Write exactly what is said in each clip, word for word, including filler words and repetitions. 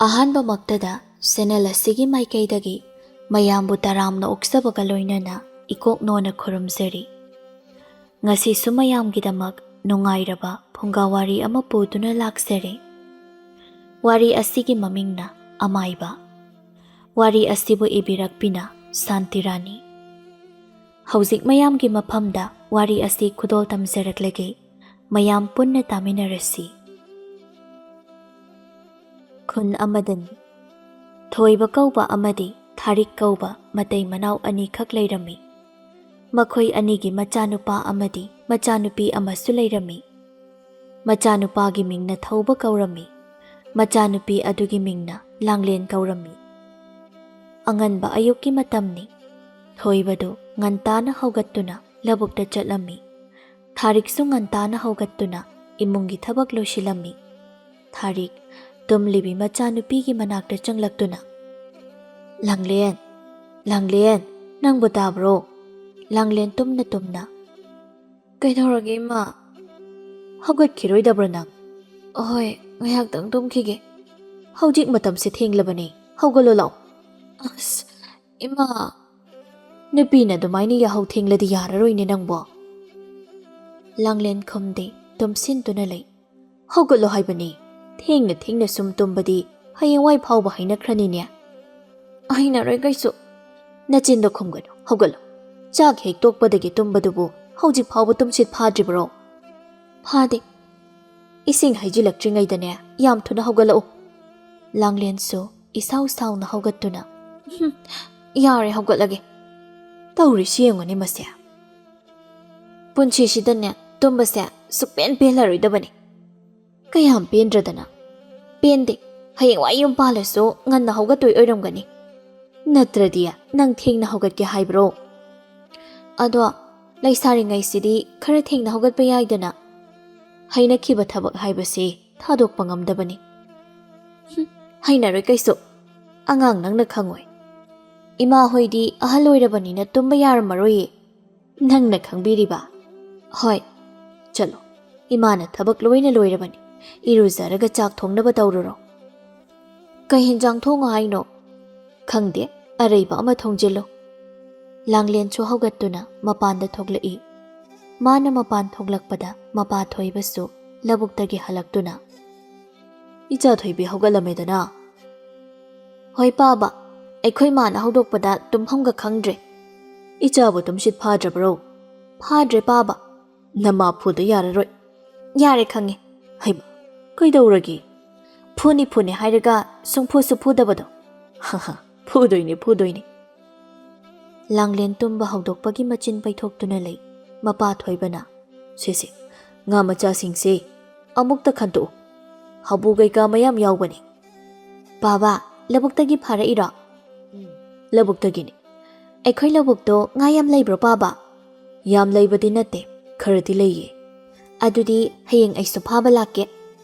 ꯑꯍꯥꯟꯕꯃꯛꯇꯗ channel ꯑꯁꯤꯒꯤ ꯃꯥꯏꯀꯩꯗꯒꯤ ꯃꯌꯥꯝꯕꯨ ꯇꯔꯥꯝꯅ ꯑꯣꯛꯆꯕꯒ ꯂꯣꯏꯅꯅ ꯏꯀꯣꯛ ꯅꯣꯟꯅ ꯈꯨꯔꯨꯝꯖꯔꯤ꯫ ꯉꯁꯤꯁꯨ ꯃꯌꯥꯝꯒꯤꯗꯃꯛ ꯅꯨꯡꯉꯥꯏꯔꯕ ꯐꯨꯡꯒꯥ ꯋꯥꯔꯤ ꯑꯃ ꯄꯨꯗꯨꯅ ꯂꯥꯛꯆꯔꯤ꯫ ꯋꯥꯔꯤ ꯑꯁꯤꯒꯤ ꯃꯃꯤꯡꯅ ꯑꯃꯥꯏꯕ꯫ ꯋꯥꯔꯤ ꯑꯁꯤꯕꯨ ꯏꯕꯤꯔꯛꯄꯤꯅ ꯁꯥꯟꯇꯤꯔꯥꯅꯤ꯫ ꯍꯧꯖꯤꯛ ꯃꯌꯥꯝꯒꯤ ꯃꯐꯝꯗ ꯋꯥꯔꯤ ꯑꯁꯤ ꯈꯨꯗꯣꯜ ꯇꯝꯖꯔꯛꯂꯒꯦ꯫ ꯃꯌꯥꯝ ꯄꯨꯟꯅ ꯇꯥꯃꯤꯟꯅꯔꯁꯤ꯫ ꯈꯨꯟ ꯑꯃꯗꯅꯤ꯫ ꯊꯣꯏꯕ ꯀꯧꯕ ꯑꯃꯗꯤ ꯊꯥꯔꯤꯛ ꯀꯧꯕ ꯃꯇꯩ ꯃꯅꯥꯎ ꯑꯅꯤꯈꯛ ꯂꯩꯔꯝꯃꯤ꯫ ꯃꯈꯣꯏ ꯑꯅꯤꯒꯤ ꯃꯆꯥꯅꯨꯄꯥ ꯑꯃꯗꯤ ꯃꯆꯥꯅꯨꯄꯤ ꯑꯃꯁꯨ ꯂꯩꯔꯝꯃꯤ꯫ ꯃꯆꯥꯅꯨꯄꯥꯒꯤ ꯃꯤꯡꯅ ꯊꯧꯕ ꯀꯧꯔꯝꯃꯤ꯫ ꯃꯆꯥꯅꯨꯄꯤ ꯑꯗꯨꯒꯤ ꯃꯤꯡꯅ ꯂꯥꯡꯂꯦꯟ ꯀꯧꯔꯝꯃꯤ꯫ ꯑꯉꯟꯕ ꯑꯌꯨꯛꯀꯤ ꯃꯇꯝꯅꯤ꯫ ꯊꯣꯏꯕꯗꯨ ꯉꯟꯇꯥꯅ ꯍꯧꯒꯠꯇꯨꯅ ꯂꯧꯕꯨꯛꯇ ꯆꯠꯂꯝꯃꯤ꯫ ꯊꯥꯔꯤꯛꯁꯨ ꯉꯟꯇꯥꯅ ꯍꯧꯒꯠꯇꯨꯅ ꯏꯃꯨꯡꯒꯤ ꯊꯕꯛ ꯂꯣꯏꯁꯤꯜꯂꯝꯃꯤ꯫ ꯊꯥꯔꯤꯛ ꯇꯨꯝꯂꯤꯕꯤ ꯃꯆꯥꯅꯨꯄꯤꯒꯤ ꯃꯅꯥꯛꯇ ꯆꯪꯂꯛꯇꯨꯅ, "ꯂꯥꯡꯂꯦꯟ, ꯂꯥꯡꯂꯦꯟ, ꯅꯪꯕꯨ ꯇꯥꯕ꯭ꯔꯣ?" ꯂꯥꯡꯂꯦꯟ ꯇꯨꯝꯅ ꯇꯨꯝꯅ, "ꯀꯩꯗꯧꯔꯒꯦ, ꯏꯃꯥ?" "ꯍꯧꯒꯠꯈꯤꯔꯣꯏꯗꯕ꯭ꯔꯣ ꯅꯪ?" "ꯍꯣꯏ, ꯉꯥꯏꯍꯥꯛꯇꯪ ꯇꯨꯝꯈꯤꯒꯦ꯫ ꯍꯧꯖꯤꯛ ꯃꯇꯝꯁꯦ ꯊꯦꯡꯂꯕꯅꯦ, ꯍꯧꯒꯠꯂꯣ ꯂꯥꯛꯑꯣ꯫" "ꯑꯁ, ꯏꯃꯥ, ꯅꯨꯄꯤꯅ ꯑꯗꯨꯃꯥꯏꯅ ꯌꯥꯍꯧ ꯊꯦꯡꯂꯗꯤ ꯌꯥꯔꯔꯣꯏꯅꯦ ꯅꯪꯕꯣ꯫" ꯂꯥꯡꯂꯦꯟ ꯈꯨꯝꯗꯦ, ꯇꯨꯝꯁꯤꯟꯗꯨꯅ ꯂꯩ꯫ "ꯍꯧꯒꯠꯂꯣ ꯍꯥꯏꯕꯅꯤ꯫ ꯊꯦꯡꯅ ꯊꯦꯡꯅ ꯁꯨꯝ ꯇꯨꯝꯕꯗꯤ ꯍꯌꯦꯡꯋꯥꯏ ꯐꯥꯎꯕ ꯍꯩꯅꯈ꯭ꯔꯅꯤꯅꯦ꯫" "ꯍꯩꯅꯔꯣꯏ ꯀꯩꯁꯨ꯫" "ꯅꯆꯤꯟꯗꯣ ꯈꯨꯝꯒꯅꯨ, ꯍꯧꯒꯠꯂꯣ꯫ ꯆꯥꯛ ꯍꯦꯛ ꯇꯣꯛꯄꯗꯒꯤ ꯇꯨꯝꯕꯗꯨꯕꯨ ꯍꯧꯖꯤꯛ ꯐꯥꯎꯕ ꯇꯨꯝꯁꯤꯠ ꯐꯥꯗ꯭ꯔꯤꯕ꯭ꯔꯣ?" "ꯐꯥꯗꯦ꯫" "ꯏꯁꯤꯡ ꯍꯩꯖꯤꯜꯂꯛꯇ꯭ꯔꯤꯉꯩꯗꯅꯦ ꯌꯥꯝ ꯊꯨꯅ ꯍꯧꯒꯠꯂꯛꯎ꯫" ꯂꯥꯡꯂꯦꯟꯁꯨ ꯏꯁꯥꯎ ꯁꯥꯎꯅ ꯍꯧꯒꯠꯇꯨꯅ, "ꯍꯨꯝ, ꯌꯥꯔꯦ, ꯍꯧꯒꯠꯂꯒꯦ꯫ ꯇꯧꯔꯤꯁꯤ ꯌꯦꯡꯉꯨꯅꯦ ꯃꯁꯦ꯫ ꯄꯨꯟꯁꯤꯁꯤꯗꯅꯦ ꯇꯨꯝꯕꯁꯦ ꯁꯨꯛꯄꯦꯟ ꯄꯦꯜꯂꯔꯣꯏꯗꯕꯅꯤ꯫" "ꯀꯌꯥꯝ ꯄꯦꯟꯗ꯭ꯔꯗꯅ?" "ꯄꯦꯟꯗꯦ꯫ ꯍꯌꯦꯡꯋꯥꯏ ꯌꯨꯝ ꯄꯥꯜꯂꯁꯨ ꯉꯟꯅ ꯍꯧꯒꯠꯇꯣꯏ ꯑꯣꯏꯔꯝꯒꯅꯤ꯫ ꯅꯠꯇ꯭ꯔꯗꯤ ꯅꯪ ꯊꯦꯡꯅ ꯍꯧꯒꯠꯀꯦ ꯍꯥꯏꯕ꯭ꯔꯣ?" "ꯑꯗꯣ ꯂꯩꯁꯥꯔꯤꯉꯩꯁꯤꯗꯤ ꯈꯔ ꯊꯦꯡꯅ ꯍꯧꯒꯠꯄ ꯌꯥꯏꯗꯅ꯫ ꯍꯩꯅꯈꯤꯕ ꯊꯕꯛ ꯍꯥꯏꯕꯁꯤ ꯊꯥꯗꯣꯛꯄ ꯉꯝꯗꯕꯅꯤ꯫" "ꯍꯨꯝ, ꯍꯩꯅꯔꯣꯏ ꯀꯩꯁꯨ꯫ ꯑꯉꯥꯡ ꯅꯪꯅ ꯈꯪꯉꯣꯏ꯫ ꯏꯃꯥ ꯍꯣꯏꯗꯤ ꯑꯍꯜ ꯑꯣꯏꯔꯕꯅꯤꯅ ꯇꯨꯝꯕ ꯌꯥꯔꯝꯃꯔꯣꯏꯌꯦ꯫" "ꯅꯪꯅ ꯈꯪꯕꯤꯔꯤꯕ?" "ꯍꯣꯏ꯫ ꯆꯠꯂꯣ, ꯏꯃꯥꯅ ꯊꯕꯛ ꯂꯣꯏꯅ ꯂꯣꯏꯔꯕꯅꯤ꯫ ꯏꯔꯨꯖꯔꯒ ꯆꯥꯛ ꯊꯣꯡꯅꯕ ꯇꯧꯔꯨꯔꯣ꯫" "ꯀꯩ ꯍꯦꯟꯖꯥꯡ ꯊꯣꯡꯉꯣ ꯍꯥꯏꯅꯣ?" "ꯈꯪꯗꯦ, ꯑꯔꯩꯕ ꯑꯃ ꯊꯣꯡꯖꯤꯜꯂꯨ꯫" ꯂꯥꯡꯂꯦꯟꯁꯨ ꯍꯧꯒꯠꯇꯨꯅ ꯃꯄꯥꯟꯗ ꯊꯣꯛꯂꯛꯏ꯫ ꯃꯥꯅ ꯃꯄꯥꯟ ꯊꯣꯛꯂꯛꯄꯗ ꯃꯄꯥ ꯊꯣꯏꯕꯁꯨ ꯂꯧꯕꯨꯛꯇꯒꯤ ꯍꯜꯂꯛꯇꯨꯅ, "ꯏꯆꯥ ꯊꯣꯏꯕꯤ ꯍꯧꯒꯠꯂꯝꯃꯦꯗꯅ?" "ꯍꯣꯏ ꯄꯥꯕ, ꯑꯩꯈꯣꯏ ꯃꯥꯅ ꯍꯧꯗꯣꯛꯄꯗ ꯇꯨꯝꯐꯝꯒ ꯈꯪꯗ꯭ꯔꯦ꯫" "ꯏꯆꯥꯕꯨ ꯇꯨꯝꯁꯤꯠ ꯐꯥꯗ꯭ꯔꯕ꯭ꯔꯣ?" "ꯐꯥꯗ꯭ꯔꯦ ꯄꯥꯕ꯫" "ꯅꯃꯥ ꯐꯨꯗ ꯌꯥꯔꯔꯣꯏ꯫" "ꯌꯥꯔꯦ ꯈꯪꯉꯦ꯫" "ꯍꯩꯃ, ꯀꯩꯗꯧꯔꯒꯦ?" "ꯐꯨꯅꯤ ꯐꯨꯅꯤ ꯍꯥꯏꯔꯒ ꯁꯨꯡꯐꯨꯁꯨ ꯐꯨꯗꯕꯗꯣ꯫" "ꯍ ꯍ, ꯐꯨꯗꯣꯏꯅꯦ, ꯐꯨꯗꯣꯏꯅꯦ꯫" ꯂꯥꯡꯂꯦꯟ ꯇꯨꯝꯕ ꯍꯧꯗꯣꯛꯄꯒꯤ ꯃꯆꯤꯟ ꯄꯩꯊꯣꯛꯇꯨꯅ ꯂꯩ꯫ ꯃꯄꯥ ꯊꯣꯏꯕꯅ, "ꯁꯦ ꯁꯦ, ꯉꯥ ꯃꯆꯥꯁꯤꯡꯁꯦ ꯑꯃꯨꯛꯇ ꯈꯟꯇꯣꯛꯎ꯫ ꯍꯥꯕꯨ ꯀꯩꯀꯥ ꯃꯌꯥꯝ ꯌꯥꯎꯕꯅꯤ꯫" "ꯄꯥꯕ, ꯂꯧꯕꯨꯛꯇꯒꯤ ꯐꯥꯔꯛꯏꯔꯣ?" "ꯎꯝ, ꯂꯧꯕꯨꯛꯇꯒꯤꯅꯤ꯫" "ꯑꯩꯈꯣꯏ ꯂꯧꯕꯨꯛꯇꯣ ꯉꯥ ꯌꯥꯝ ꯂꯩꯕ꯭ꯔꯣ ꯄꯥꯕ?" "ꯌꯥꯝ ꯂꯩꯕꯗꯤ ꯅꯠꯇꯦ, ꯈꯔꯗꯤ ꯂꯩꯌꯦ꯫" "ꯑꯗꯨꯗꯤ ꯍꯌꯦꯡ ꯑꯩꯁꯨ ꯐꯥꯕ ꯂꯥꯛꯀꯦ꯫"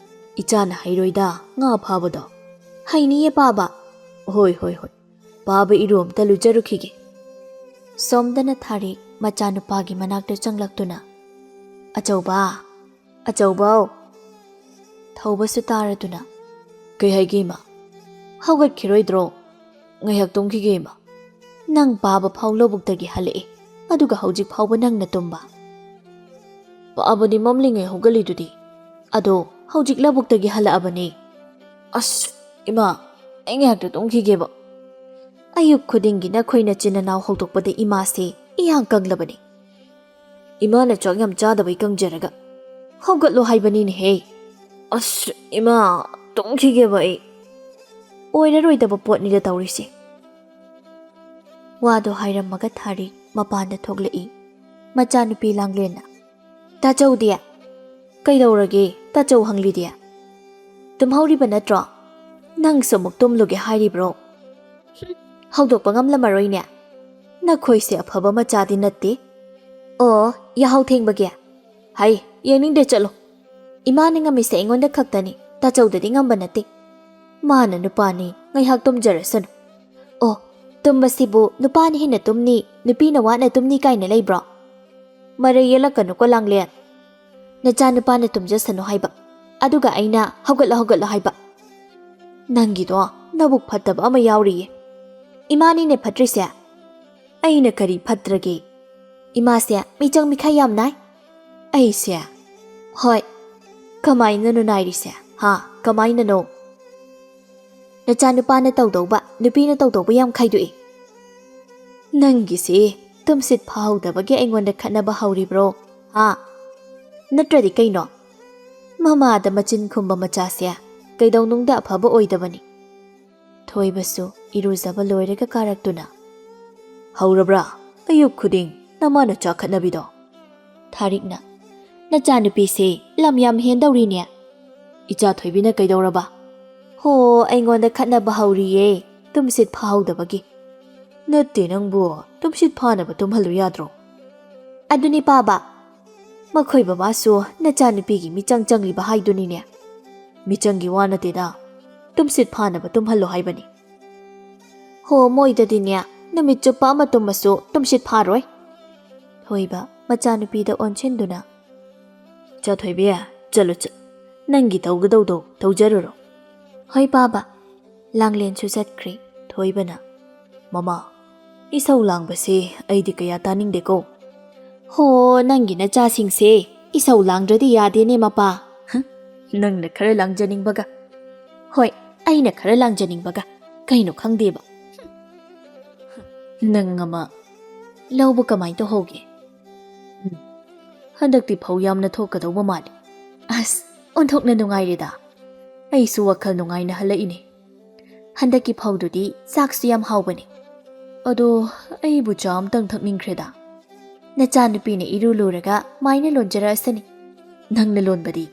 "ꯏꯆꯥꯅ ꯍꯩꯔꯣꯏꯗ ꯉꯥ ꯐꯥꯕꯗꯣ꯫" "ꯍꯩꯅꯤꯌꯦ ꯄꯥꯕ꯫" "ꯍꯣꯏ ꯍꯣꯏ ꯍꯣꯏ, ꯄꯥꯕ ꯏꯔꯨ ꯑꯝꯇ ꯂꯨꯖꯔꯨꯈꯤꯒꯦ꯫" ꯁꯣꯝꯗꯅ ꯊꯥꯔꯤꯛ ꯃꯆꯥꯅꯨꯄꯥꯒꯤ ꯃꯅꯥꯛꯇ ꯆꯪꯂꯛꯇꯨꯅ, "ꯑꯆꯧꯕ, ꯑꯆꯧꯕꯧ!" ꯊꯧꯕꯁꯨ ꯇꯥꯔꯗꯨꯅ, "ꯀꯩ ꯍꯥꯏꯒꯦ ꯏꯃꯥ? ꯍꯧꯒꯠꯈꯤꯔꯣꯏꯗ꯭ꯔꯣ? ꯉꯥꯏꯍꯥꯛ ꯇꯨꯝꯈꯤꯒꯦ ꯏꯃꯥ꯫" "ꯅꯪ ꯄꯥꯕ ꯐꯥꯎ ꯂꯧꯕꯨꯛꯇꯒꯤ ꯍꯜꯂꯛꯑꯦ, ꯑꯗꯨꯒ ꯍꯧꯖꯤꯛ ꯐꯥꯎꯕ ꯅꯪꯅ ꯇꯨꯝꯕ?" "ꯄꯥꯕꯗꯤ ꯃꯝꯂꯤꯉꯩ ꯍꯧꯒꯠꯂꯤꯗꯨꯗꯤ꯫ ꯑꯗꯣ ꯍꯧꯖꯤꯛ ꯂꯧꯕꯨꯛꯇꯒꯤ ꯍꯜꯂꯛꯑꯕꯅꯦ꯫" "ꯑꯁ, ꯏꯃꯥ, ꯑꯩ ꯉꯥꯏꯍꯥꯛꯇ ꯇꯨꯝꯈꯤꯒꯦꯕ꯫" "ꯑꯌꯨꯛ ꯈꯨꯗꯤꯡꯒꯤ ꯅꯈꯣꯏ ꯅꯆꯤꯟ ꯅꯅꯥꯎ ꯍꯧꯗꯣꯛꯄꯗ ꯏꯃꯥꯁꯦ ꯏꯌꯥꯡ ꯀꯪꯂꯕꯅꯤ꯫ ꯏꯃꯥꯅ ꯆꯥꯛ ꯌꯥꯝ ꯆꯥꯗꯕꯩ ꯀꯪꯖꯔꯒ꯫ ꯍꯧꯒꯠꯂꯣ ꯍꯥꯏꯕꯅꯤꯅꯦꯍꯦ꯫" "ꯑꯁ, ꯏꯃꯥ, ꯇꯨꯝꯈꯤꯒꯦꯕ ꯑꯩ꯫" "ꯑꯣꯏꯔꯔꯣꯏꯗꯕ ꯄꯣꯠꯅꯤꯗ ꯇꯧꯔꯤꯁꯦ꯫" ꯋꯥꯗꯣ ꯍꯥꯏꯔꯝꯃꯒ ꯊꯥꯔꯤꯛ ꯃꯄꯥꯟꯗ ꯊꯣꯛꯂꯛꯏ꯫ ꯃꯆꯥꯅꯨꯄꯤ ꯂꯥꯡꯂꯦꯟꯅ, "ꯇꯥꯆꯧꯗꯤ?" "ꯀꯩꯗꯧꯔꯒꯦ? ꯇꯥꯆꯧ ꯍꯪꯂꯤꯗꯤ?" "ꯇꯨꯝꯍꯧꯔꯤꯕ ꯅꯠꯇ꯭ꯔꯣ? ꯅꯪꯁꯨ ꯑꯃꯨꯛ ꯇꯨꯝꯂꯨꯒꯦ ꯍꯥꯏꯔꯤꯕ꯭ꯔꯣ? ꯍꯨꯝ, ꯍꯧꯗꯣꯛꯄ ꯉꯝꯂꯝꯃꯔꯣꯏꯅꯦ꯫ ꯅꯈꯣꯏꯁꯦ ꯑꯐꯕ ꯃꯆꯥꯗꯤ ꯅꯠꯇꯦ꯫ ꯑꯣ, ꯌꯥꯍꯧ ꯊꯦꯡꯕꯒꯤ? ꯍꯩ, ꯌꯦꯡꯅꯤꯡꯗꯦ, ꯆꯠꯂꯣ꯫ ꯏꯃꯥꯅ ꯉꯝꯃꯤꯁꯦ ꯑꯩꯉꯣꯟꯗ ꯈꯛꯇꯅꯤ, ꯇꯥꯆꯧꯗꯗꯤ ꯉꯝꯕ ꯅꯠꯇꯦ꯫ ꯃꯥꯅ ꯅꯨꯄꯥꯅꯤ, ꯉꯥꯏꯍꯥꯛ ꯇꯨꯝꯖꯔꯁꯅꯨ꯫ ꯑꯣ, ꯇꯨꯝꯕꯁꯤꯕꯨ ꯅꯨꯄꯥꯅ ꯍꯦꯟꯅ ꯇꯨꯝꯅꯤ, ꯅꯨꯄꯤꯅ ꯋꯥꯅ ꯇꯨꯝꯅꯤ ꯀꯥꯏꯅ ꯂꯩꯕ꯭ꯔꯣ? ꯃꯔꯩ ꯌꯦꯠꯂꯛꯀꯅꯨꯀꯣ, ꯂꯥꯡꯂꯦꯟ꯫ ꯅꯆꯥꯅꯨꯄꯥꯅ ꯇꯨꯝꯖꯁꯅꯨ ꯍꯥꯏꯕ, ꯑꯗꯨꯒ ꯑꯩꯅ ꯍꯧꯒꯠꯂꯣ, ꯍꯧꯒꯠꯂꯣ ꯍꯥꯏꯕ꯫ "ꯅꯪꯒꯤꯗꯣ ꯅꯕꯨꯛ ꯐꯠꯇꯕ ꯑꯃ ꯌꯥꯎꯔꯤꯌꯦ꯫ ꯏꯃꯥꯅꯤꯅꯦ ꯐꯠꯇ꯭ꯔꯤꯁꯦ꯫ ꯑꯩꯅ ꯀꯔꯤ ꯐꯠꯇ꯭ꯔꯒꯦ? ꯏꯃꯥꯁꯦ ꯃꯤꯆꯪ ꯃꯤꯈꯥꯏ ꯌꯥꯝ ꯅꯥꯏ꯫ ꯑꯩꯁꯦ, ꯍꯣꯏ, ꯀꯃꯥꯏꯅꯅꯣ ꯅꯥꯏꯔꯤꯁꯦ? ꯍꯥ? ꯀꯃꯥꯏꯅꯅꯣ? ꯅꯆꯥꯅꯨꯄꯥꯅ ꯇꯧꯗꯧꯕ, ꯅꯨꯄꯤꯅ ꯇꯧꯗꯧꯕ ꯌꯥꯝ ꯈꯥꯏꯗꯣꯛꯏ꯫ ꯅꯪꯒꯤꯁꯤ ꯇꯨꯝꯁꯤꯠ ꯐꯥꯍꯧꯗꯕꯒꯤ ꯑꯩꯉꯣꯟꯗ ꯈꯠꯅꯕ ꯍꯧꯔꯤꯕ꯭ꯔꯣ? ꯍꯥ? ꯅꯠꯇ꯭ꯔꯗꯤ ꯀꯩꯅꯣ? ꯃꯃꯥꯗ ꯃꯆꯤꯟ ꯈꯨꯝꯕ ꯃꯆꯥꯁꯦ ꯀꯩꯗꯧꯅꯨꯡꯗ ꯑꯐꯕ ꯑꯣꯏꯗꯕꯅꯤ꯫" ꯊꯣꯏꯕꯁꯨ ꯏꯔꯨꯖꯕ ꯂꯣꯏꯔꯒ ꯀꯥꯔꯛꯇꯨꯅ, "ꯍꯧꯔꯕ꯭ꯔꯥ? ꯑꯌꯨꯛ ꯈꯨꯗꯤꯡ ꯅꯃꯥꯅ ꯆꯥꯈꯠꯅꯕꯤꯗꯣ?" ꯊꯥꯔꯤꯛꯅ, "ꯅꯆꯥꯅꯨꯄꯤꯁꯦ ꯂꯝ ꯌꯥꯝ ꯍꯦꯟꯗꯧꯔꯤꯅꯦ꯫" "ꯏꯆꯥ ꯊꯣꯏꯕꯤꯅ ꯀꯩꯗꯧꯔꯕ?" "ꯍꯣ, ꯑꯩꯉꯣꯟꯗ ꯈꯠꯅꯕ ꯍꯧꯔꯤꯌꯦ, ꯇꯨꯝꯁꯤꯠ ꯐꯥꯍꯧꯗꯕꯒꯤ꯫" "ꯅꯠꯇꯦ ꯅꯪꯕꯨ, ꯇꯨꯝꯁꯤꯠ ꯐꯥꯅꯕ ꯇꯨꯝꯍꯜꯂꯨ ꯌꯥꯗ꯭ꯔꯣ?" "ꯑꯗꯨꯅꯤ ꯄꯥꯕ, ꯃꯈꯣꯏ ꯕꯕꯥꯁꯨ ꯅꯆꯥꯅꯨꯄꯤꯒꯤ ꯃꯤꯆꯪ ꯆꯪꯂꯤꯕ ꯍꯥꯏꯗꯨꯅꯤꯅꯦ꯫" "ꯃꯤꯆꯪꯒꯤ ꯋꯥ ꯅꯠꯇꯦꯗ, ꯇꯨꯝꯁꯤꯠ ꯐꯥꯅꯕ ꯇꯨꯝꯍꯜꯂꯣ ꯍꯥꯏꯕꯅꯤ꯫" "ꯍꯣ, ꯃꯣꯏꯗꯗꯤꯅꯦ, ꯅꯨꯃꯤꯠ ꯆꯨꯞꯄ ꯑꯃ ꯇꯨꯝꯃꯁꯨ ꯇꯨꯝꯁꯤꯠ ꯐꯥꯔꯣꯏ꯫" ꯊꯣꯏꯕ ꯃꯆꯥꯅꯨꯄꯤꯗ ꯑꯣꯟꯁꯤꯟꯗꯨꯅ, "ꯏꯆꯥ ꯊꯣꯏꯕꯤ, ꯆꯠꯂꯨ ꯆꯠ, ꯅꯪꯒꯤ ꯇꯧꯒꯗꯧꯗꯣ ꯇꯧꯖꯔꯨꯔꯣ꯫" "ꯍꯣꯏ ꯄꯥꯕ꯫" ꯂꯥꯡꯂꯦꯟꯁꯨ ꯆꯠꯈ꯭ꯔꯦ꯫ ꯊꯣꯏꯕꯅ, "ꯃꯃꯥ, ꯏꯁꯧ ꯂꯥꯡꯕꯁꯦ ꯑꯩꯗꯤ ꯀꯌꯥ ꯇꯥꯅꯤꯡꯗꯦꯀꯣ꯫" "ꯍꯣ, ꯅꯪꯒꯤ ꯅꯆꯥꯁꯤꯡꯁꯦ ꯏꯁꯧ ꯂꯥꯡꯗ꯭ꯔꯗꯤ ꯌꯥꯗꯦꯅꯦ ꯃꯄꯥ꯫" "ꯍ? ꯅꯪꯅ ꯈꯔ ꯂꯥꯡꯖꯅꯤꯡꯕꯒ꯫" "ꯍꯣꯏ, ꯑꯩꯅ ꯈꯔ ꯂꯥꯡꯖꯅꯤꯡꯕꯒ꯫ ꯀꯩꯅꯣ ꯈꯪꯗꯦꯕ꯫" "ꯅꯪ ꯑꯃ, ꯂꯧꯕ ꯀꯃꯥꯏꯅ ꯇꯧꯍꯧꯒꯦ?" "ꯎꯝ, ꯍꯟꯗꯛꯇꯤ ꯐꯧ ꯌꯥꯝꯅ ꯊꯣꯛꯀꯗꯧꯕ ꯃꯥꯜꯂꯤ꯫" "ꯑꯁ, ꯑꯣꯟꯊꯣꯛꯅ ꯅꯨꯡꯉꯥꯏꯔꯦꯗ꯫ ꯑꯩꯁꯨ ꯋꯥꯈꯜ ꯅꯨꯡꯉꯥꯏꯅ ꯍꯜꯂꯛꯏꯅꯦ꯫ ꯍꯟꯗꯛꯀꯤ ꯐꯧꯗꯨꯗꯤ ꯆꯥꯛꯁꯨ ꯌꯥꯝ ꯍꯥꯎꯕꯅꯦ꯫ ꯑꯗꯣ ꯑꯩꯕꯨ ꯆꯥ ꯑꯝꯇꯪ ꯊꯛꯅꯤꯡꯈ꯭ꯔꯦꯗ꯫" "ꯅꯆꯥꯅꯨꯄꯤꯅ ꯏꯔꯨ ꯂꯨꯔꯒ ꯃꯥꯏꯅ ꯂꯣꯟꯖꯔꯛꯑꯁꯅꯤ꯫ ꯅꯪꯅ ꯂꯣꯟꯕꯗꯤ?"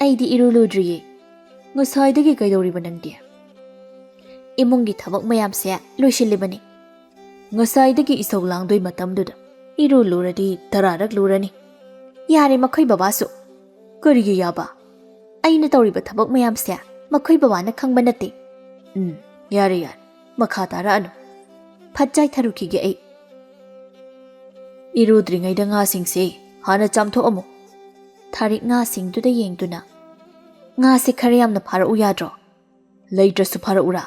"ꯑꯩꯗꯤ ꯏꯔꯨ ꯂꯨꯗ꯭ꯔꯤꯌꯦ꯫" "ꯉꯁꯥꯏꯗꯒꯤ ꯀꯩꯗꯧꯔꯤꯕ ꯅꯪꯗꯤ?" "ꯏꯃꯨꯡꯒꯤ ꯊꯕꯛ ꯃꯌꯥꯝꯁꯦ ꯂꯣꯏꯁꯤꯜꯂꯤꯕꯅꯤ꯫" "ꯉꯁꯥꯏꯗꯒꯤ ꯏꯁꯧ ꯂꯥꯡꯗꯣꯏ ꯃꯇꯝꯗꯨꯗ ꯏꯔꯨ ꯂꯨꯔꯗꯤ ꯇꯔꯥꯔꯛ ꯂꯨꯔꯅꯤ꯫" "ꯌꯥꯔꯦ ꯃꯈꯣꯏ ꯕꯕꯥꯁꯨ꯫" "ꯀꯔꯤꯒꯤ ꯌꯥꯕ?" "ꯑꯩꯅ ꯇꯧꯔꯤꯕ ꯊꯕꯛ ꯃꯌꯥꯝꯁꯦ ꯃꯈꯣꯏ ꯕꯕꯥꯅ ꯈꯪꯕ ꯅꯠꯇꯦ꯫" "ꯎꯝ, ꯌꯥꯔꯦ ꯌꯥꯔꯦ, ꯃꯈꯥ ꯇꯥꯔꯛꯑꯅꯨ꯫ ꯐꯠ ꯆꯥꯏꯊꯔꯨꯈꯤꯒꯦ ꯑꯩ꯫" "ꯏꯔꯨꯗ꯭ꯔꯤꯉꯩꯗ ꯉꯥꯁꯤꯡꯁꯦ ꯍꯥꯟꯅ ꯆꯥꯝꯊꯣꯛꯑꯝꯃꯨ꯫" ꯊꯥꯔꯤꯛ ꯉꯥꯁꯤꯡꯗꯨꯗ ꯌꯦꯡꯗꯨꯅ, "ꯉꯥꯁꯦ ꯈꯔ ꯌꯥꯝꯅ ꯐꯥꯔꯛꯎ ꯌꯥꯗ꯭ꯔꯣ?" ꯂꯩꯇ꯭ꯔꯁꯨ ꯐꯥꯔꯛꯎꯔꯥ?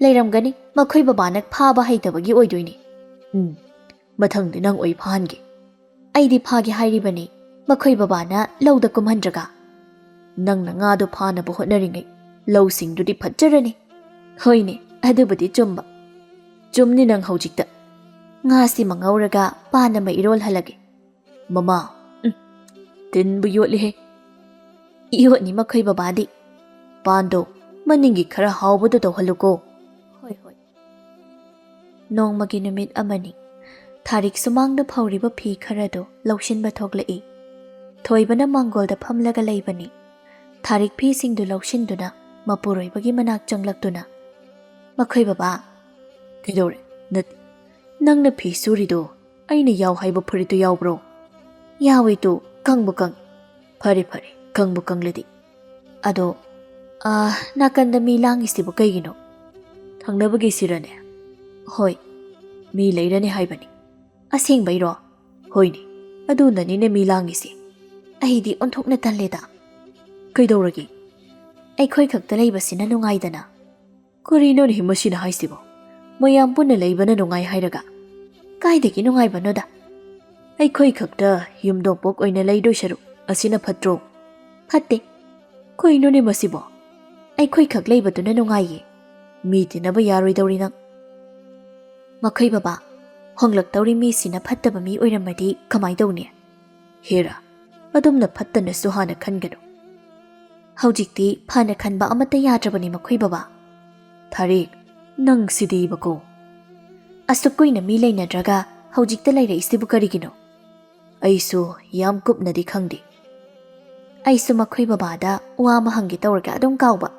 ꯂꯩꯔꯝꯒꯅꯤ, ꯃꯈꯣꯏ ꯕꯕꯥꯅ ꯐꯥꯕ ꯍꯩꯇꯕꯒꯤ ꯑꯣꯏꯗꯣꯏꯅꯤ꯫ ꯎꯝ, ꯃꯊꯪꯗꯤ ꯅꯪ ꯑꯣꯏ ꯐꯥꯍꯟꯒꯦ꯫ ꯑꯩꯗꯤ ꯐꯥꯒꯦ ꯍꯥꯏꯔꯤꯕꯅꯤ, ꯃꯈꯣꯏ ꯕꯕꯥꯅ ꯂꯧꯗ ꯀꯨꯝꯍꯟꯗ꯭ꯔꯒ꯫ ꯅꯪꯅ ꯉꯥꯗꯣ ꯐꯥꯅꯕ ꯍꯣꯠꯅꯔꯤꯉꯩ ꯂꯧꯁꯤꯡꯗꯨꯗꯤ ꯐꯠꯖꯔꯅꯤ꯫ ꯍꯣꯏꯅꯦ, ꯑꯗꯨꯕꯨꯗꯤ ꯆꯨꯝꯕ꯫ ꯆꯨꯝꯅꯤ ꯅꯪ ꯍꯧꯖꯤꯛꯇ꯫ ꯉꯥꯁꯤꯃ ꯉꯧꯔꯒ ꯄꯥꯟ ꯑꯃ ꯏꯔꯣꯜꯍꯜꯂꯒꯦ꯫ ꯃꯃꯥ, ꯎꯝ, ꯇꯤꯟꯕꯨ ꯌꯣꯠꯂꯤꯍꯦ꯫ ꯌꯣꯠꯅꯤ ꯃꯈꯣꯏ ꯕꯕꯥꯗꯤ꯫ ꯄꯥꯟꯗꯣ ꯃꯅꯤꯡꯒꯤ ꯈꯔ ꯍꯥꯎꯕꯗꯨ ꯇꯧꯍꯜꯂꯨꯀꯣ꯫ ꯍꯣꯏ, ꯍꯣꯏ꯫ ꯅꯣꯡꯃꯒꯤ ꯅꯨꯃꯤꯠ ꯑꯃꯅꯤ꯫ ꯊꯥꯔꯤꯛ ꯁꯨꯃꯥꯡꯗ ꯐꯧꯔꯤꯕ ꯐꯤ ꯈꯔꯗꯨ ꯂꯧꯁꯤꯟꯕ ꯊꯣꯛꯂꯛꯏ꯫ ꯊꯣꯏꯕꯅ ꯃꯥꯡꯒꯣꯜꯗ ꯐꯝꯂꯒ ꯂꯩꯕꯅꯤ꯫ ꯊꯥꯔꯤꯛ ꯐꯤꯁꯤꯡꯗꯨ ꯂꯧꯁꯤꯟꯗꯨꯅ ꯃꯄꯨꯔꯣꯏꯕꯒꯤ ꯃꯅꯥꯛ ꯆꯪꯂꯛꯇꯨꯅ, "ꯃꯈꯣꯏ ꯕꯕꯥ꯫" "ꯀꯩꯗꯧꯔꯦ? ꯅꯠ-, ꯅꯪꯅ ꯐꯤ ꯁꯨꯔꯤꯗꯣ ꯑꯩꯅ ꯌꯥꯎ ꯍꯥꯏꯕ ꯐꯨꯔꯤꯠꯇꯨ ꯌꯥꯎꯕ꯭ꯔꯣ?" "ꯌꯥꯎꯏ ꯇꯨ, ꯀꯪꯕꯨ ꯀꯪ꯫" "ꯐꯔꯦ, ꯐꯔꯦ, ꯀꯪꯕꯨ ꯀꯪꯂꯗꯤ꯫ ꯑꯗꯣ, ꯑꯥ, ꯅꯥꯀꯟꯗ ꯃꯤ ꯂꯥꯡꯉꯤꯁꯤꯕꯨ ꯀꯩꯒꯤꯅꯣ? ꯊꯪꯅꯕꯒꯤꯁꯤꯔꯅꯦ?" "ꯍꯣꯏ, ꯃꯤ ꯂꯩꯔꯅꯤ ꯍꯥꯏꯕꯅꯤ꯫" "ꯑꯁꯦꯡꯕꯩꯔꯣ?" "ꯍꯣꯏꯅꯦ, ꯑꯗꯨꯅꯅꯤꯅꯦ ꯃꯤ ꯂꯥꯡꯉꯤꯁꯦ꯫" "ꯑꯩꯗꯤ ꯑꯣꯟꯊꯣꯛꯅ ꯇꯜꯂꯦꯗ꯫" "ꯀꯩꯗꯧꯔꯒꯦ? ꯑꯩꯈꯣꯏ ꯈꯛꯇ ꯂꯩꯕꯁꯤꯅ ꯅꯨꯡꯉꯥꯏꯗꯅ꯫" "ꯀꯔꯤꯅꯣꯅꯦ ꯃꯁꯤꯅ ꯍꯥꯏꯁꯤꯕꯣ? ꯃꯌꯥꯝ ꯄꯨꯟꯅ ꯂꯩꯕꯅ ꯅꯨꯡꯉꯥꯏ ꯍꯥꯏꯔꯒ? ꯀꯥꯏꯗꯒꯤ ꯅꯨꯡꯉꯥꯏꯕꯅꯣꯗ? ꯑꯩꯈꯣꯏ ꯈꯛꯇ ꯌꯨꯝꯗꯣꯡꯄꯣꯛ ꯑꯣꯏꯅ ꯂꯩꯗꯣꯏ ꯁꯔꯨꯛ ꯑꯁꯤꯅ ꯐꯠꯇ꯭ꯔꯣ?" "ꯐꯠꯇꯦ꯫" "ꯀꯩꯅꯣꯅꯦ ꯃꯁꯤꯕꯣ? ꯑꯩꯈꯣꯏ ꯈꯛ ꯂꯩꯕꯗꯨꯅ ꯅꯨꯡꯉꯥꯏꯌꯦ꯫ ꯃꯤ ꯇꯤꯟꯅꯕ ꯌꯥꯔꯣꯏꯗꯧꯔꯤ ꯅꯪ꯫" "ꯃꯈꯣꯏ ꯕꯕꯥ, ꯍꯣꯡꯂꯛꯇꯧꯔꯤ ꯃꯤꯁꯤꯅ ꯐꯠꯇꯕ ꯃꯤ ꯑꯣꯏꯔꯝꯃꯗꯤ ꯀꯃꯥꯏ ꯇꯧꯅꯤ?" "ꯍꯦꯔꯥ, ꯑꯗꯨꯝꯅ ꯐꯠꯇꯅꯁꯨ ꯍꯥꯟꯅ ꯈꯟꯒꯅꯨ꯫" "ꯍꯧꯖꯤꯛꯇꯤ ꯐꯅ ꯈꯟꯕ ꯑꯃꯠꯇ ꯌꯥꯗ꯭ꯔꯕꯅꯤ ꯃꯈꯣꯏ ꯕꯕꯥ꯫" "ꯊꯥꯔꯤꯛ, ꯅꯪ ꯁꯤꯗꯤꯕꯀꯣ꯫ ꯑꯁꯨꯛ ꯀꯨꯏꯅ ꯃꯤ ꯂꯩꯅꯗ꯭ꯔꯒ ꯍꯧꯖꯤꯛꯇ ꯂꯩꯔꯛꯏꯁꯤꯕꯨ ꯀꯔꯤꯒꯤꯅꯣ? ꯑꯩꯁꯨ ꯌꯥꯝ ꯀꯨꯞꯅꯗꯤ ꯈꯪꯗꯦ꯫" "ꯑꯩꯁꯨ ꯃꯈꯣꯏ ꯕꯕꯥꯗ ꯋꯥ ꯑꯃ ꯍꯪꯒꯦ ꯇꯧꯔꯒ ꯑꯗꯨꯝ ꯀꯥꯎꯕ꯫"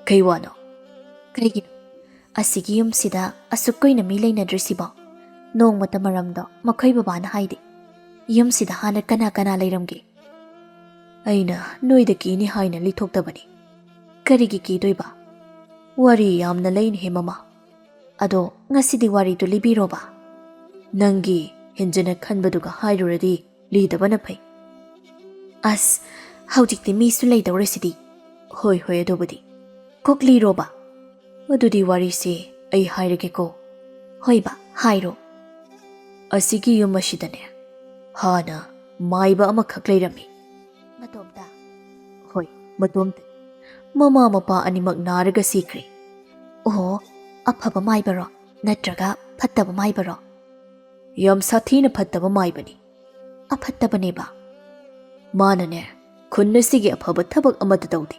"ꯀꯩ ꯋꯥꯅꯣ?" "ꯀꯩꯒꯤꯅꯣ ꯑꯁꯤꯒꯤ ꯌꯨꯝꯁꯤꯗ ꯑꯁꯨꯛ ꯀꯨꯏꯅ ꯃꯤ ꯂꯩꯅꯗ꯭ꯔꯤꯁꯤꯕꯣ? ꯅꯣꯡꯃꯇ ꯃꯔꯝꯗꯣ ꯃꯈꯣꯏ ꯕꯕꯥꯅ ꯍꯥꯏꯗꯦ꯫ ꯌꯨꯝꯁꯤꯗ ꯍꯥꯟꯅ ꯀꯅꯥ ꯀꯅꯥ ꯂꯩꯔꯝꯒꯦ?" "ꯑꯩꯅ ꯅꯣꯏꯗ ꯀꯤꯅꯤ ꯍꯥꯏꯅ ꯂꯤꯊꯣꯛꯇꯕꯅꯤ꯫" "ꯀꯔꯤꯒꯤ ꯀꯤꯗꯣꯏꯕ? ꯋꯥꯔꯤ ꯌꯥꯝꯅ ꯂꯩꯅꯦꯍꯦ ꯃꯃꯥ꯫ ꯑꯗꯣ ꯉꯁꯤꯗꯤ ꯋꯥꯔꯤꯗꯨ ꯂꯤꯕꯤꯔꯣꯕ꯫ ꯅꯪꯒꯤ ꯍꯦꯟꯖꯅ ꯈꯟꯕꯗꯨꯒ ꯍꯥꯏꯔꯨꯔꯗꯤ ꯂꯤꯗꯕꯅ ꯐꯩ꯫" "ꯑꯁ, ꯍꯧꯖꯤꯛꯇꯤ ꯃꯤꯁꯨ ꯂꯩꯗꯧꯔꯁꯤꯗꯤ꯫" "ꯍꯣꯏ, ꯍꯣꯏ, ꯑꯗꯨꯕꯨꯗꯤ꯫ ꯀꯣꯛꯂꯤꯔꯣꯕ? ꯑꯗꯨꯗꯤ ꯋꯥꯔꯤꯁꯤ ꯑꯩ ꯍꯥꯏꯔꯒꯦꯀꯣ꯫ ꯍꯣꯏꯕ, ꯍꯥꯏꯔꯣ꯫ ꯑꯁꯤꯒꯤ ꯌꯨꯝ ꯑꯁꯤꯗꯅꯦ, ꯍꯥꯟꯅ ꯃꯥꯏꯕ ꯑꯃꯈꯛ ꯂꯩꯔꯝꯃꯤ꯫ ꯃꯇꯣꯝꯇ? ꯍꯣꯏ, ꯃꯇꯣꯝꯇ꯫ ꯃꯃꯥ ꯃꯄꯥ ꯑꯅꯤꯃꯛ ꯅꯥꯔꯒ ꯁꯤꯈ꯭ꯔꯦ꯫ ꯑꯣ, ꯑꯐꯕ ꯃꯥꯏꯕꯔꯣ? ꯅꯠꯇ꯭ꯔꯒ ꯐꯠꯇꯕ ꯃꯥꯏꯕꯔꯣ? ꯌꯥꯝ ꯁꯥꯊꯤꯅ ꯐꯠꯇꯕ ꯃꯥꯏꯕꯅꯤ꯫ ꯑꯐꯠꯇꯕꯅꯦꯕ? ꯃꯥꯅꯅꯦ, ꯈꯨꯟ ꯑꯁꯤꯒꯤ ꯑꯐꯕ ꯊꯕꯛ ꯑꯃꯠꯇ ꯇꯧꯗꯦ꯫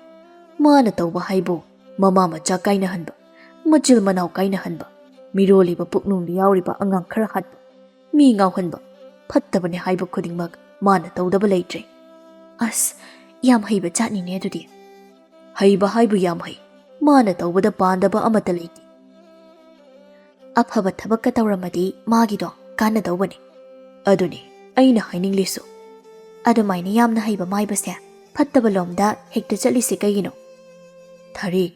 ꯃꯥꯅ ꯇꯧꯕ ꯍꯥꯏꯕꯨ ꯃꯃꯥ ꯃꯆꯥ ꯀꯥꯏꯅꯍꯟꯕ, ꯃꯆꯤꯜ ꯃꯅꯥꯎ ꯀꯥꯏꯅꯍꯟꯕ, ꯃꯤꯔꯣꯜꯂꯤꯕ ꯄꯨꯛꯅꯨꯡꯗ ꯌꯥꯎꯔꯤꯕ ꯑꯉꯥꯡ ꯈꯔ ꯍꯥꯠꯄ, ꯃꯤ ꯉꯥꯎꯍꯟꯕ, ꯐꯠꯇꯕꯅꯦ ꯍꯥꯏꯕ ꯈꯨꯗꯤꯡꯃꯛ ꯃꯥꯅ ꯇꯧꯗꯕ ꯂꯩꯇ꯭ꯔꯦ꯫ ꯑꯁ, ꯌꯥꯝ ꯍꯩꯕ ꯖꯥꯠꯅꯤꯅꯦ ꯑꯗꯨꯗꯤ꯫ ꯍꯩꯕ ꯍꯥꯏꯕꯨ ꯌꯥꯝ ꯍꯩ꯫ ꯃꯥꯅ ꯇꯧꯕꯗ ꯄꯥꯟꯗꯕ ꯑꯃꯠꯇ ꯂꯩꯇꯦ꯫ ꯑꯐꯕ ꯊꯕꯛꯀ ꯇꯧꯔꯝꯃꯗꯤ ꯃꯥꯒꯤꯗꯣ ꯀꯥꯟꯅꯗꯧꯕꯅꯤ꯫ ꯑꯗꯨꯅꯤ ꯑꯩꯅ ꯍꯥꯏꯅꯤꯡꯂꯤꯁꯨ꯫ ꯑꯗꯨꯃꯥꯏꯅ ꯌꯥꯝꯅ ꯍꯩꯕ ꯃꯥꯏꯕꯁꯦ ꯐꯠꯇꯕ ꯂꯣꯝꯗ ꯍꯦꯛꯇ ꯆꯠꯂꯤꯁꯦ ꯀꯩꯒꯤꯅꯣ? ꯊꯔꯤ,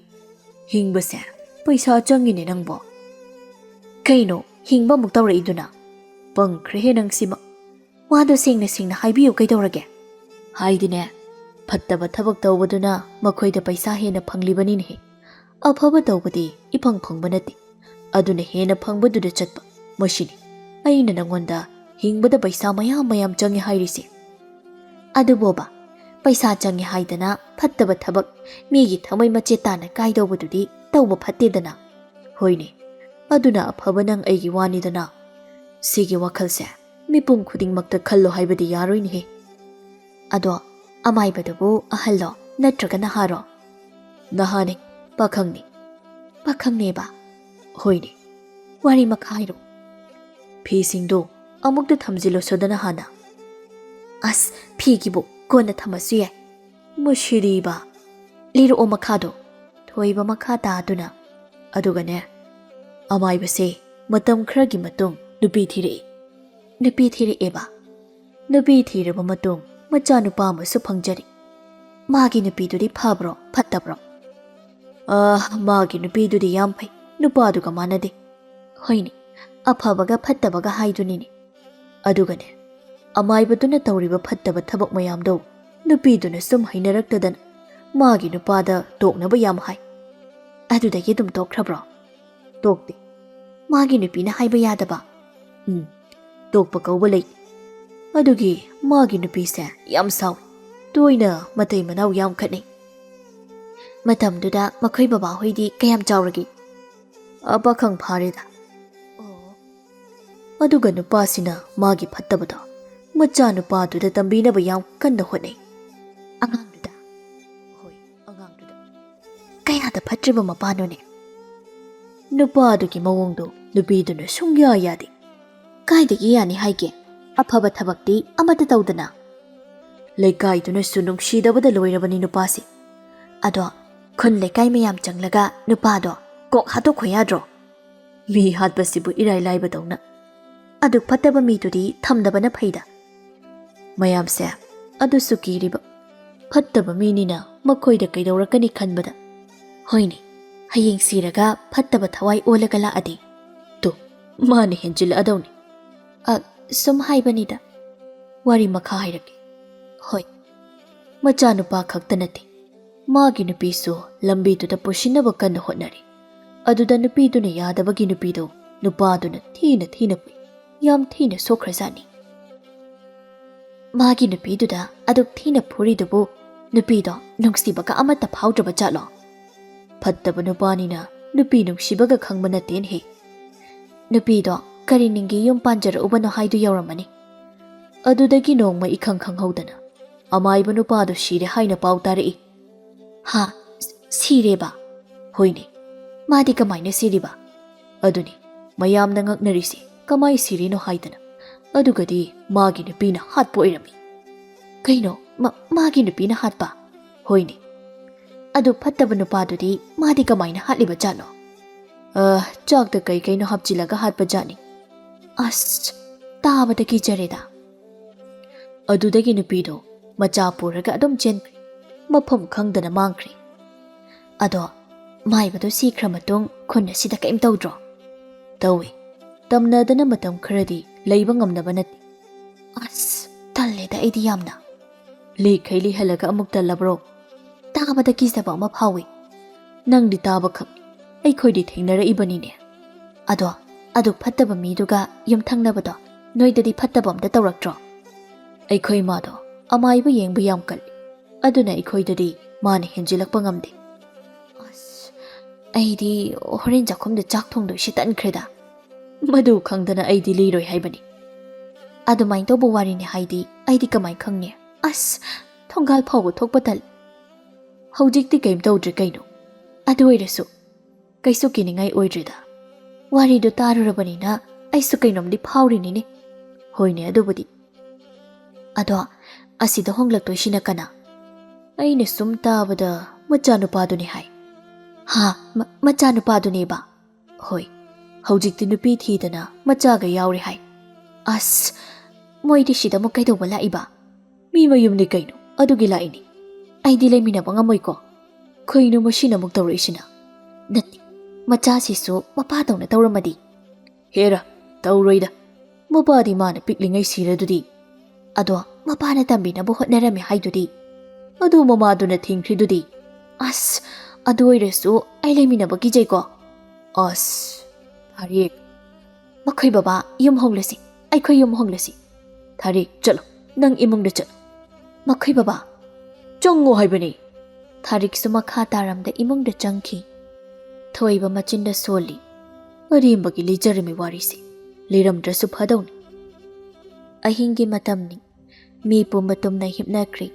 ꯍꯤꯡꯕꯁꯦ ꯄꯩꯁꯥ ꯆꯪꯉꯤꯅꯦ ꯅꯪꯕꯣ꯫ ꯀꯩꯅꯣ, ꯍꯤꯡꯕ ꯑꯃꯨꯛ ꯇꯧꯔꯛꯏꯗꯨꯅ? ꯄꯪꯈ꯭ꯔꯦꯍꯦ ꯅꯪꯁꯤꯃ꯫ ꯋꯥꯗꯣ ꯁꯦꯡꯅ ꯁꯦꯡꯅ ꯍꯥꯏꯕꯤꯌꯨ ꯀꯩꯗꯧꯔꯒꯦ? ꯍꯥꯏꯗꯤꯅꯦ, ꯐꯠꯇꯕ ꯊꯕꯛ ꯇꯧꯕꯗꯨꯅ ꯃꯈꯣꯏꯗ ꯄꯩꯁꯥ ꯍꯦꯟꯅ ꯐꯪꯂꯤꯕꯅꯤꯅꯦꯍꯦ꯫ ꯑꯐꯕ ꯇꯧꯕꯗꯤ ꯏꯐꯪ ꯐꯪꯕ ꯅꯠꯇꯦ꯫ ꯑꯗꯨꯅ ꯍꯦꯟꯅ ꯐꯪꯕꯗꯨꯗ ꯆꯠꯄ꯫ ꯃꯁꯤꯅꯤ ꯑꯩꯅ ꯅꯪꯉꯣꯟꯗ ꯍꯤꯡꯕꯗ ꯄꯩꯁꯥ ꯃꯌꯥꯝ ꯃꯌꯥꯝ ꯆꯪꯉꯦ ꯍꯥꯏꯔꯤꯁꯦ꯫ ꯑꯗꯨꯕꯣꯕ, ꯄꯩꯁꯥ ꯆꯪꯉꯦ ꯍꯥꯏꯗꯅ ꯐꯠꯇꯕ ꯊꯕꯛ, ꯃꯤꯒꯤ ꯊꯃꯣꯏ ꯃꯆꯦꯠ ꯇꯥꯅ ꯀꯥꯏꯗꯧꯕꯗꯨꯗꯤ ꯇꯧꯕ ꯐꯠꯇꯦꯗꯅ꯫ ꯍꯣꯏꯅꯦ, ꯑꯗꯨꯅ ꯑꯐꯕ ꯅꯪ ꯑꯩꯒꯤ ꯋꯥꯅꯤꯗꯅ꯫ ꯁꯤꯒꯤ ꯋꯥꯈꯜꯁꯦ ꯃꯤꯄꯨꯝ ꯈꯨꯗꯤꯡꯃꯛꯇ ꯈꯜꯂꯣ ꯍꯥꯏꯕꯗꯤ ꯌꯥꯔꯣꯏꯅꯦꯍꯦ꯫ ꯑꯗꯣ, ꯑꯃꯥꯏꯕꯗꯨꯕꯨ ꯑꯍꯜꯂꯣ ꯅꯠꯇ꯭ꯔꯒ ꯅꯍꯥꯔꯣ? ꯅꯍꯥꯅꯦ, ꯄꯥꯈꯪꯅꯦ꯫ ꯄꯥꯈꯪꯅꯦꯕ? ꯍꯣꯏꯅꯦ꯫ ꯋꯥꯔꯤ ꯃꯈꯥ ꯍꯥꯏꯔꯣ꯫ ꯐꯤꯁꯤꯡꯗꯣ ꯑꯃꯨꯛꯇ ꯊꯝꯖꯤꯜꯂꯨꯁꯣꯗꯅ ꯍꯥꯟꯅ꯫ ꯑꯁ, ꯐꯤꯒꯤꯕꯨ ꯀꯣꯟꯅ ꯊꯝꯃꯁꯨ ꯌꯥꯏ꯫ ꯃꯁꯤꯗꯤꯕ꯫ ꯂꯤꯔꯛꯑꯣ ꯃꯈꯥꯗꯣ꯫ ꯊꯣꯏꯕ ꯃꯈꯥ ꯇꯥꯗꯨꯅ꯫ ꯑꯗꯨꯒꯅꯦ, ꯑꯃꯥꯏꯕꯁꯦ ꯃꯇꯝ ꯈꯔꯒꯤ ꯃꯇꯨꯡ ꯅꯨꯄꯤ ꯊꯤꯔꯛꯏ꯫ ꯅꯨꯄꯤ ꯊꯤꯔꯛꯑꯦꯕ? ꯅꯨꯄꯤ ꯊꯤꯔꯕ ꯃꯇꯨꯡ ꯃꯆꯥꯅꯨꯄꯥ ꯑꯃꯁꯨ ꯐꯪꯖꯔꯦ꯫ ꯃꯥꯒꯤ ꯅꯨꯄꯤꯗꯨꯗꯤ ꯐꯕ꯭ꯔꯣ, ꯐꯠꯇꯕ꯭ꯔꯣ? ꯑꯥ, ꯃꯥꯒꯤ ꯅꯨꯄꯤꯗꯨꯗꯤ ꯌꯥꯝ ꯐꯩ, ꯅꯨꯄꯥꯗꯨꯒ ꯃꯥꯟꯅꯗꯦ꯫ ꯍꯣꯏꯅꯦ, ꯑꯐꯕꯒ ꯐꯠꯇꯕꯒ ꯍꯥꯏꯗꯨꯅꯤꯅꯦ꯫ ꯑꯗꯨꯒꯅꯦ, ꯑꯃꯥꯏꯕꯗꯨꯅ ꯇꯧꯔꯤꯕ ꯐꯠꯇꯕ ꯊꯕꯛ ꯃꯌꯥꯝꯗꯣ ꯅꯨꯄꯤꯗꯨꯅ ꯁꯨꯝ ꯍꯩꯅꯔꯛꯇꯗꯅ ꯃꯥꯒꯤ ꯅꯨꯄꯥꯗ ꯇꯣꯛꯅꯕ ꯌꯥꯝ ꯍꯥꯏ꯫ ꯑꯗꯨꯗꯒꯤ ꯑꯗꯨꯝ ꯇꯣꯛꯈ꯭ꯔꯕ꯭ꯔꯣ? ꯇꯣꯛꯇꯦ꯫ ꯃꯥꯒꯤ ꯅꯨꯄꯤꯅ ꯍꯥꯏꯕ ꯌꯥꯗꯕ? ꯎꯝ, ꯇꯣꯛꯄ ꯀꯧꯕ ꯂꯩ꯫ ꯑꯗꯨꯒꯤ ꯃꯥꯒꯤ ꯅꯨꯄꯤꯁꯦ ꯌꯥꯝ ꯁꯥꯎꯏ꯫ ꯇꯣꯏꯅ ꯃꯇꯩ ꯃꯅꯥꯎ ꯌꯥꯝ ꯈꯠꯅꯩ꯫ ꯃꯇꯝꯗꯨꯗ ꯃꯈꯣꯏ ꯕꯕꯥꯍꯣꯏꯗꯤ ꯀꯌꯥꯝ ꯆꯥꯎꯔꯒꯦ? ꯑ, ꯄꯥꯈꯪ ꯐꯥꯔꯦꯗ꯫ ꯑꯣ꯫ ꯑꯗꯨꯒ ꯅꯨꯄꯥꯁꯤꯅ ꯃꯥꯒꯤ ꯐꯠꯇꯕꯗꯣ ꯃꯆꯥꯅꯨꯄꯥꯗꯨꯗ ꯇꯝꯕꯤꯅꯕ ꯌꯥꯝ ꯀꯟꯅ ꯍꯣꯠꯅꯩ꯫ ꯑꯉꯥꯡꯗꯨꯗ? ꯍꯣꯏ, ꯑꯉꯥꯡꯗꯨꯗ꯫ ꯀꯌꯥꯗ ꯐꯠꯇ꯭ꯔꯤꯕ ꯃꯄꯥꯅꯣꯅꯦ꯫ ꯅꯨꯄꯥꯗꯨꯒꯤ ꯃꯑꯣꯡꯗꯣ ꯅꯨꯄꯤꯗꯨꯅ ꯁꯨꯡꯌꯥ ꯌꯥꯗꯦ꯫ ꯀꯥꯏꯗꯒꯤ ꯌꯥꯅꯤ ꯍꯥꯏꯒꯦ? ꯑꯐꯕ ꯊꯕꯛꯇꯤ ꯑꯃꯠꯇ ꯇꯧꯗꯅ꯫ ꯂꯩꯀꯥꯏꯗꯨꯅꯁꯨ ꯅꯨꯡꯁꯤꯗꯕꯗ ꯂꯣꯏꯔꯕꯅꯤ ꯅꯨꯄꯥꯁꯦ꯫ ꯑꯗꯣ ꯈꯨꯟ ꯂꯩꯀꯥꯏ ꯃꯌꯥꯝ ꯆꯪꯂꯒ ꯅꯨꯄꯥꯗꯣ ꯀꯣꯛ ꯍꯥꯠꯇꯣꯛꯈꯣ ꯌꯥꯗ꯭ꯔꯣ? ꯃꯤ ꯍꯥꯠꯄꯁꯤꯕꯨ ꯏꯔꯥꯏ ꯂꯥꯏꯕꯗꯧꯅ꯫ ꯑꯗꯨꯛ ꯐꯠꯇꯕ ꯃꯤꯗꯨꯗꯤ ꯊꯝꯗꯕꯅ ꯐꯩꯗ꯫ ꯃꯌꯥꯝꯁꯦ ꯑꯗꯨꯁꯨ ꯀꯤꯔꯤꯕ꯫ ꯐꯠꯇꯕ ꯃꯤꯅꯤꯅ ꯃꯈꯣꯏꯗ ꯀꯩꯗꯧꯔꯛꯀꯅꯤ ꯈꯟꯕꯗ꯫ ꯍꯣꯏꯅꯦ, ꯍꯌꯦꯡ ꯁꯤꯔꯒ ꯐꯠꯇꯕ ꯊꯋꯥꯏ ꯑꯣꯜꯂꯒ ꯂꯥꯛꯑꯗꯤ꯫ ꯇꯨ, ꯃꯥꯅ ꯍꯦꯟꯖꯤꯜꯂꯛꯑꯗꯧꯅꯤ꯫ ꯑ, ꯁꯨꯝ ꯍꯥꯏꯕꯅꯤꯗ꯫ ꯋꯥꯔꯤ ꯃꯈꯥ ꯍꯥꯏꯔꯛꯀꯦ꯫ ꯍꯣꯏ, ꯃꯆꯥꯅꯨꯄꯥ ꯈꯛꯇ ꯅꯠꯇꯦ, ꯃꯥꯒꯤ ꯅꯨꯄꯤꯁꯨ ꯂꯝꯕꯤꯗꯨꯗ ꯄꯨꯁꯤꯟꯅꯕ ꯀꯟꯅ ꯍꯣꯠꯅꯔꯤ꯫ ꯑꯗꯨꯗ ꯅꯨꯄꯤꯗꯨꯅ ꯌꯥꯗꯕꯒꯤ ꯅꯨꯄꯤꯗꯣ ꯅꯨꯄꯥꯗꯨꯅ ꯊꯤꯅ ꯊꯤꯅ ꯐꯨꯏ꯫ ꯌꯥꯝ ꯊꯤꯅ ꯁꯣꯛꯈ꯭ꯔꯖꯥꯠꯅꯤ꯫ ꯃꯥꯒꯤ ꯅꯨꯄꯤꯗꯨꯗ ꯑꯗꯨꯛ ꯊꯤꯅ ꯐꯨꯔꯤꯗꯨꯕꯨ ꯅꯨꯄꯤꯗꯣ ꯅꯨꯡꯁꯤꯕꯒ ꯑꯃꯠꯇ ꯐꯥꯎꯗ꯭ꯔꯕ ꯖꯥꯠꯂꯣ? ꯐꯠꯇꯕ ꯅꯨꯄꯥꯅꯤꯅ ꯅꯨꯄꯤ ꯅꯨꯡꯁꯤꯕꯒ ꯈꯪꯕ ꯅꯠꯇꯦꯅꯦꯍꯦ꯫ ꯅꯨꯄꯤꯗꯣ ꯀꯔꯤ ꯅꯤꯡꯒꯤ ꯌꯨꯝ ꯄꯥꯟꯖꯔꯛꯎꯕꯅꯣ ꯍꯥꯏꯗꯨ ꯌꯧꯔꯝꯃꯅꯤ꯫ ꯑꯗꯨꯗꯒꯤ ꯅꯣꯡꯃ ꯏꯈꯪ ꯈꯪꯍꯧꯗꯅ ꯑꯃꯥꯏꯕ ꯅꯨꯄꯥꯗꯣ ꯁꯤꯔꯦ ꯍꯥꯏꯅ ꯄꯥꯎ ꯇꯥꯔꯛꯏ꯫ ꯍꯥ? ꯁꯤꯔꯦꯕ? ꯍꯣꯏꯅꯦ꯫ ꯃꯥꯗꯤ ꯀꯃꯥꯏꯅ ꯁꯤꯔꯤꯕ? ꯑꯗꯨꯅꯤ ꯃꯌꯥꯝꯅ ꯉꯛꯅꯔꯤꯁꯤ, ꯀꯃꯥꯏ ꯁꯤꯔꯤꯅꯣ ꯍꯥꯏꯗꯅ꯫ ꯑꯗꯨꯒꯗꯤ ꯃꯥꯒꯤ ꯅꯨꯄꯤꯅ ꯍꯥꯠꯄ ꯑꯣꯏꯔꯝꯃꯤ꯫ ꯀꯩꯅꯣ? ꯃ-, ꯃꯥꯒꯤ ꯅꯨꯄꯤꯅ ꯍꯥꯠꯄ? ꯍꯣꯏꯅꯦ꯫ ꯑꯗꯨ ꯐꯠꯇꯕ ꯅꯨꯄꯥꯗꯨꯗꯤ ꯃꯥꯗꯤ ꯀꯃꯥꯏꯅ ꯍꯥꯠꯂꯤꯕ ꯖꯥꯠꯅꯣ? ꯑ, ꯆꯥꯛꯇ ꯀꯩ ꯀꯩꯅꯣ ꯍꯥꯞꯆꯤꯜꯂꯒ ꯍꯥꯠꯄ ꯖꯥꯠꯅꯤ꯫ ꯑꯁ, ꯇꯥꯕꯗ ꯀꯤꯖꯔꯦꯗ꯫ ꯑꯗꯨꯗꯒꯤ ꯅꯨꯄꯤꯗꯣ ꯃꯆꯥ ꯄꯨꯔꯒ ꯑꯗꯨꯝ ꯆꯦꯟꯈ꯭ꯔꯦ꯫ ꯃꯐꯝ ꯈꯪꯗꯅ ꯃꯥꯡꯈ꯭ꯔꯦ꯫ ꯑꯗꯣ ꯃꯥꯏꯕꯗꯣ ꯁꯤꯈ꯭ꯔ ꯃꯇꯨꯡ ꯈꯨꯟ ꯑꯁꯤꯗ ꯀꯔꯤꯝ ꯇꯧꯗ꯭ꯔꯣ? ꯇꯧꯏ꯫ ꯇꯝꯅꯗꯅ ꯃꯇꯝ ꯈꯔꯗꯤ ꯂꯩꯕ ꯉꯝꯅꯕ ꯅꯠꯇꯦ꯫ ꯑꯁ, ꯇꯜꯂꯦꯗ ꯑꯩꯗꯤ ꯌꯥꯝꯅ꯫ ꯂꯤꯈꯩ ꯂꯤꯍꯜꯂꯒ ꯑꯃꯨꯛ ꯇꯜꯂꯕ꯭ꯔꯣ? ꯇꯥꯕꯗ ꯀꯤꯖꯕ ꯑꯃ ꯐꯥꯎꯏ꯫ ꯅꯪꯗꯤ ꯇꯥꯕ ꯈꯛꯅꯤ, ꯑꯩꯈꯣꯏꯗꯤ ꯊꯦꯡꯅꯔꯛꯏꯕꯅꯤꯅꯦ꯫ ꯑꯗꯣ, ꯑꯗꯨ ꯐꯠꯇꯕ ꯃꯤꯗꯨꯒ ꯌꯨꯝꯊꯪꯅꯕꯗꯣ ꯅꯣꯏꯗꯗꯤ ꯐꯠꯇꯕ ꯑꯝꯇ ꯇꯧꯔꯛꯇ꯭ꯔꯣ? ꯑꯩꯈꯣꯏ ꯏꯃꯥꯗꯣ ꯑꯃꯥꯏꯕ ꯌꯦꯡꯕ ꯌꯥꯝ ꯀꯜꯂꯤ, ꯑꯗꯨꯅ ꯑꯩꯈꯣꯏꯗꯗꯤ ꯃꯥꯅ ꯍꯦꯟꯖꯤꯜꯂꯛꯄ ꯉꯝꯗꯦ꯫ ꯑꯁ, ꯑꯩꯗꯤ ꯍꯣꯔꯦꯟ ꯆꯥꯛꯈꯨꯝꯗ ꯆꯥꯛ ꯊꯣꯡꯗꯣꯏꯁꯤ ꯇꯟꯈ꯭ꯔꯦꯗ꯫ ꯃꯗꯨ ꯈꯪꯗꯅ ꯑꯩꯗꯤ ꯂꯤꯔꯣꯏ ꯍꯥꯏꯕꯅꯤ꯫ ꯑꯗꯨꯃꯥꯏꯅ ꯇꯧꯕ ꯋꯥꯔꯤꯅꯤ ꯍꯥꯏꯗꯤ ꯑꯩꯗꯤ ꯀꯃꯥꯏ ꯈꯪꯅꯤ? ꯑꯁ, ꯊꯣꯡꯒꯥꯜ ꯐꯥꯎꯕ ꯊꯣꯛꯄ ꯇꯜꯂꯤ꯫ ꯍꯧꯖꯤꯛꯇꯤ ꯀꯩꯝ ꯇꯧꯗ꯭ꯔꯦ ꯀꯩꯅꯣ꯫ ꯑꯗꯨ ꯑꯣꯏꯔꯁꯨ ꯀꯩꯁꯨ ꯀꯤꯅꯤꯡꯉꯥꯏ ꯑꯣꯏꯗ꯭ꯔꯦꯗ꯫ ꯋꯥꯔꯤꯗꯨ ꯇꯥꯔꯨꯔꯕꯅꯤꯅ ꯑꯩꯁꯨ ꯀꯩꯅꯣꯝꯗꯤ ꯐꯥꯎꯔꯤꯅꯤꯅꯦ꯫ ꯍꯣꯏꯅꯦ, ꯑꯗꯨꯕꯨꯗꯤ꯫ ꯑꯗꯣ, ꯑꯁꯤꯗ ꯍꯣꯡꯂꯛꯇꯣꯏꯁꯤꯅ ꯀꯅꯥ? ꯑꯩꯅ ꯁꯨꯝ ꯇꯥꯕꯗ ꯃꯆꯥꯅꯨꯄꯥꯗꯨꯅꯤ ꯍꯥꯏ꯫ ꯍꯥ, ꯃ-, ꯃꯆꯥꯅꯨꯄꯥꯗꯨꯅꯦꯕ? ꯍꯣꯏ, ꯍꯧꯖꯤꯛꯇꯤ ꯅꯨꯄꯤ ꯊꯤꯗꯅ ꯃꯆꯥꯒ ꯌꯥꯎꯔꯦ ꯍꯥꯏ꯫ ꯑꯁ, ꯃꯣꯏꯗꯤ ꯁꯤꯗ ꯑꯃꯨꯛ ꯀꯩꯗꯧꯕ ꯂꯥꯛꯏꯕ? ꯃꯤ ꯃꯌꯨꯝꯅꯤ ꯀꯩꯅꯣ, ꯑꯗꯨꯒꯤ ꯂꯥꯛꯏꯅꯤ꯫ ꯑꯩꯗꯤ ꯂꯩꯃꯤꯟꯅꯕ ꯉꯝꯃꯣꯏꯀꯣ꯫ ꯀꯩꯅꯣ ꯃꯁꯤꯅ ꯑꯃꯨꯛ ꯇꯧꯔꯛꯏꯁꯤꯅ? ꯅꯠꯇꯦ, ꯃꯆꯥꯁꯤꯁꯨ ꯃꯄꯥꯗꯧꯅ ꯇꯧꯔꯝꯃꯗꯤ? ꯍꯦꯔꯥ, ꯇꯧꯔꯣꯏꯗ꯫ ꯃꯄꯥꯗꯤ ꯃꯥꯅ ꯄꯤꯛꯂꯤꯉꯩ ꯁꯤꯔꯗꯨꯗꯤ꯫ ꯑꯗꯣ ꯃꯄꯥꯅ ꯇꯝꯕꯤꯅꯕ ꯍꯣꯠꯅꯔꯝꯃꯦ ꯍꯥꯏꯗꯨꯗꯤ꯫ ꯑꯗꯨ ꯃꯃꯥꯗꯨꯅ ꯊꯤꯡꯈ꯭ꯔꯤꯗꯨꯗꯤ꯫ ꯑꯁ, ꯑꯗꯨ ꯑꯣꯏꯔꯁꯨ ꯑꯩ ꯂꯩꯃꯤꯟꯅꯕ ꯀꯤꯖꯩꯀꯣ꯫ ꯑꯁ, ꯊꯥꯔꯤꯛ꯫ ꯃꯈꯣꯏ ꯕꯕꯥ, ꯌꯨꯝ ꯍꯣꯡꯂꯁꯤ꯫ ꯑꯩꯈꯣꯏ ꯌꯨꯝ ꯍꯣꯡꯂꯁꯤ꯫ ꯊꯥꯔꯤꯛ, ꯆꯠꯂꯣ꯫ ꯅꯪ ꯏꯃꯨꯡꯗ ꯆꯠꯂꯣ꯫ ꯃꯈꯣꯏ ꯕꯕꯥ꯫ ꯆꯪꯉꯣ ꯍꯥꯏꯕꯅꯤ꯫ ꯊꯥꯔꯤꯛꯁꯨ ꯃꯈꯥ ꯇꯥꯔꯝꯗ ꯏꯃꯨꯡꯗ ꯆꯪꯈꯤ꯫ ꯊꯣꯏꯕ ꯃꯆꯤꯟꯗ ꯁꯣꯜꯂꯤ꯫ ꯑꯔꯦꯝꯕꯒꯤ ꯂꯤꯖꯔꯝꯃꯤ ꯋꯥꯔꯤꯁꯦ꯫ ꯂꯤꯔꯝꯗ꯭ꯔꯁꯨ ꯐꯗꯧꯅꯤ꯫ ꯑꯍꯤꯡꯒꯤ ꯃꯇꯝꯅꯤ꯫ ꯃꯤ ꯄꯨꯝꯕ ꯇꯨꯝꯅ ꯍꯤꯞꯅꯈ꯭ꯔꯦ꯫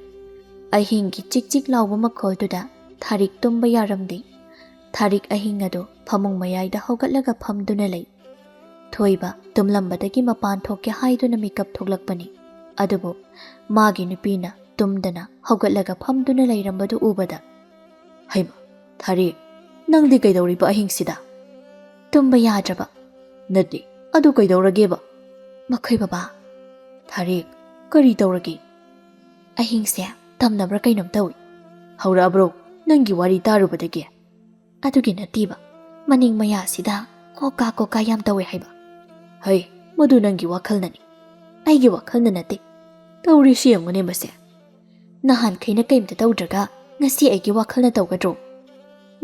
ꯑꯍꯤꯡꯒꯤ ꯆꯤꯛ ꯆꯤꯛ ꯂꯥꯎꯕ ꯃꯈꯣꯜꯗꯨꯗ ꯊꯥꯔꯤꯛ ꯇꯨꯝꯕ ꯌꯥꯔꯝꯗꯦ꯫ ꯊꯥꯔꯤꯛ ꯑꯍꯤꯡ ꯑꯗꯨ ꯐꯃꯨꯡ ꯃꯌꯥꯏꯗ ꯍꯧꯒꯠꯂꯒ ꯐꯝꯗꯨꯅ ꯂꯩ꯫ ꯊꯣꯏꯕ ꯇꯨꯝꯂꯝꯕꯗꯒꯤ ꯃꯄꯥꯟ ꯊꯣꯛꯀꯦ ꯍꯥꯏꯗꯨꯅ ꯃꯤꯀꯞ ꯊꯣꯛꯂꯛꯄꯅꯤ꯫ ꯑꯗꯨꯕꯨ ꯃꯥꯒꯤ ꯅꯨꯄꯤꯅ ꯇꯨꯝꯗꯅ ꯍꯧꯒꯠꯂꯒ ꯐꯝꯗꯨꯅ ꯂꯩꯔꯝꯕꯗꯨ ꯎꯕꯗ, "ꯍꯩꯃ, ꯊꯥꯔꯤꯛ, ꯅꯪꯗꯤ ꯀꯩꯗꯧꯔꯤꯕ ꯑꯍꯤꯡꯁꯤꯗ?" "ꯇꯨꯝꯕ ꯌꯥꯗ꯭ꯔꯕ꯫" "ꯅꯠꯇꯦ, ꯑꯗꯨ ꯀꯩꯗꯧꯔꯒꯦꯕ?" "ꯃꯈꯣꯏ ꯕꯕꯥ꯫" "ꯊꯥꯔꯤꯛ, ꯀꯔꯤ ꯇꯧꯔꯒꯦ?" "ꯑꯍꯤꯡꯁꯦ ꯇꯝꯅꯕ꯭ꯔꯥ ꯀꯩꯅꯣꯝ ꯇꯧꯏ꯫" "ꯍꯧꯔꯛꯑꯕ꯭ꯔꯣ ꯅꯪꯒꯤ ꯋꯥꯔꯤ ꯇꯥꯔꯨꯕꯗꯒꯤ?" "ꯑꯗꯨꯒꯤ ꯅꯠꯇꯦꯕ, ꯃꯅꯤꯡ ꯃꯌꯥꯁꯤꯗ ꯀꯣꯀꯥ ꯀꯣꯀꯥ ꯌꯥꯝ ꯇꯧꯋꯦ ꯍꯥꯏꯕ꯫" "ꯍꯩ, ꯃꯗꯨ ꯅꯪꯒꯤ ꯋꯥꯈꯜꯅꯅꯤ, ꯑꯩꯒꯤ ꯋꯥꯈꯜꯅ ꯅꯠꯇꯦ꯫ ꯇꯧꯔꯤꯁꯤ ꯌꯦꯡꯉꯨꯅꯦ ꯃꯁꯦ꯫ ꯅꯍꯥꯟꯈꯩꯅ ꯀꯩꯝꯇ ꯇꯧꯗ꯭ꯔꯒ ꯉꯁꯤ ꯑꯩꯒꯤ ꯋꯥꯈꯜꯅ ꯇꯧꯒꯗ꯭ꯔꯣ?"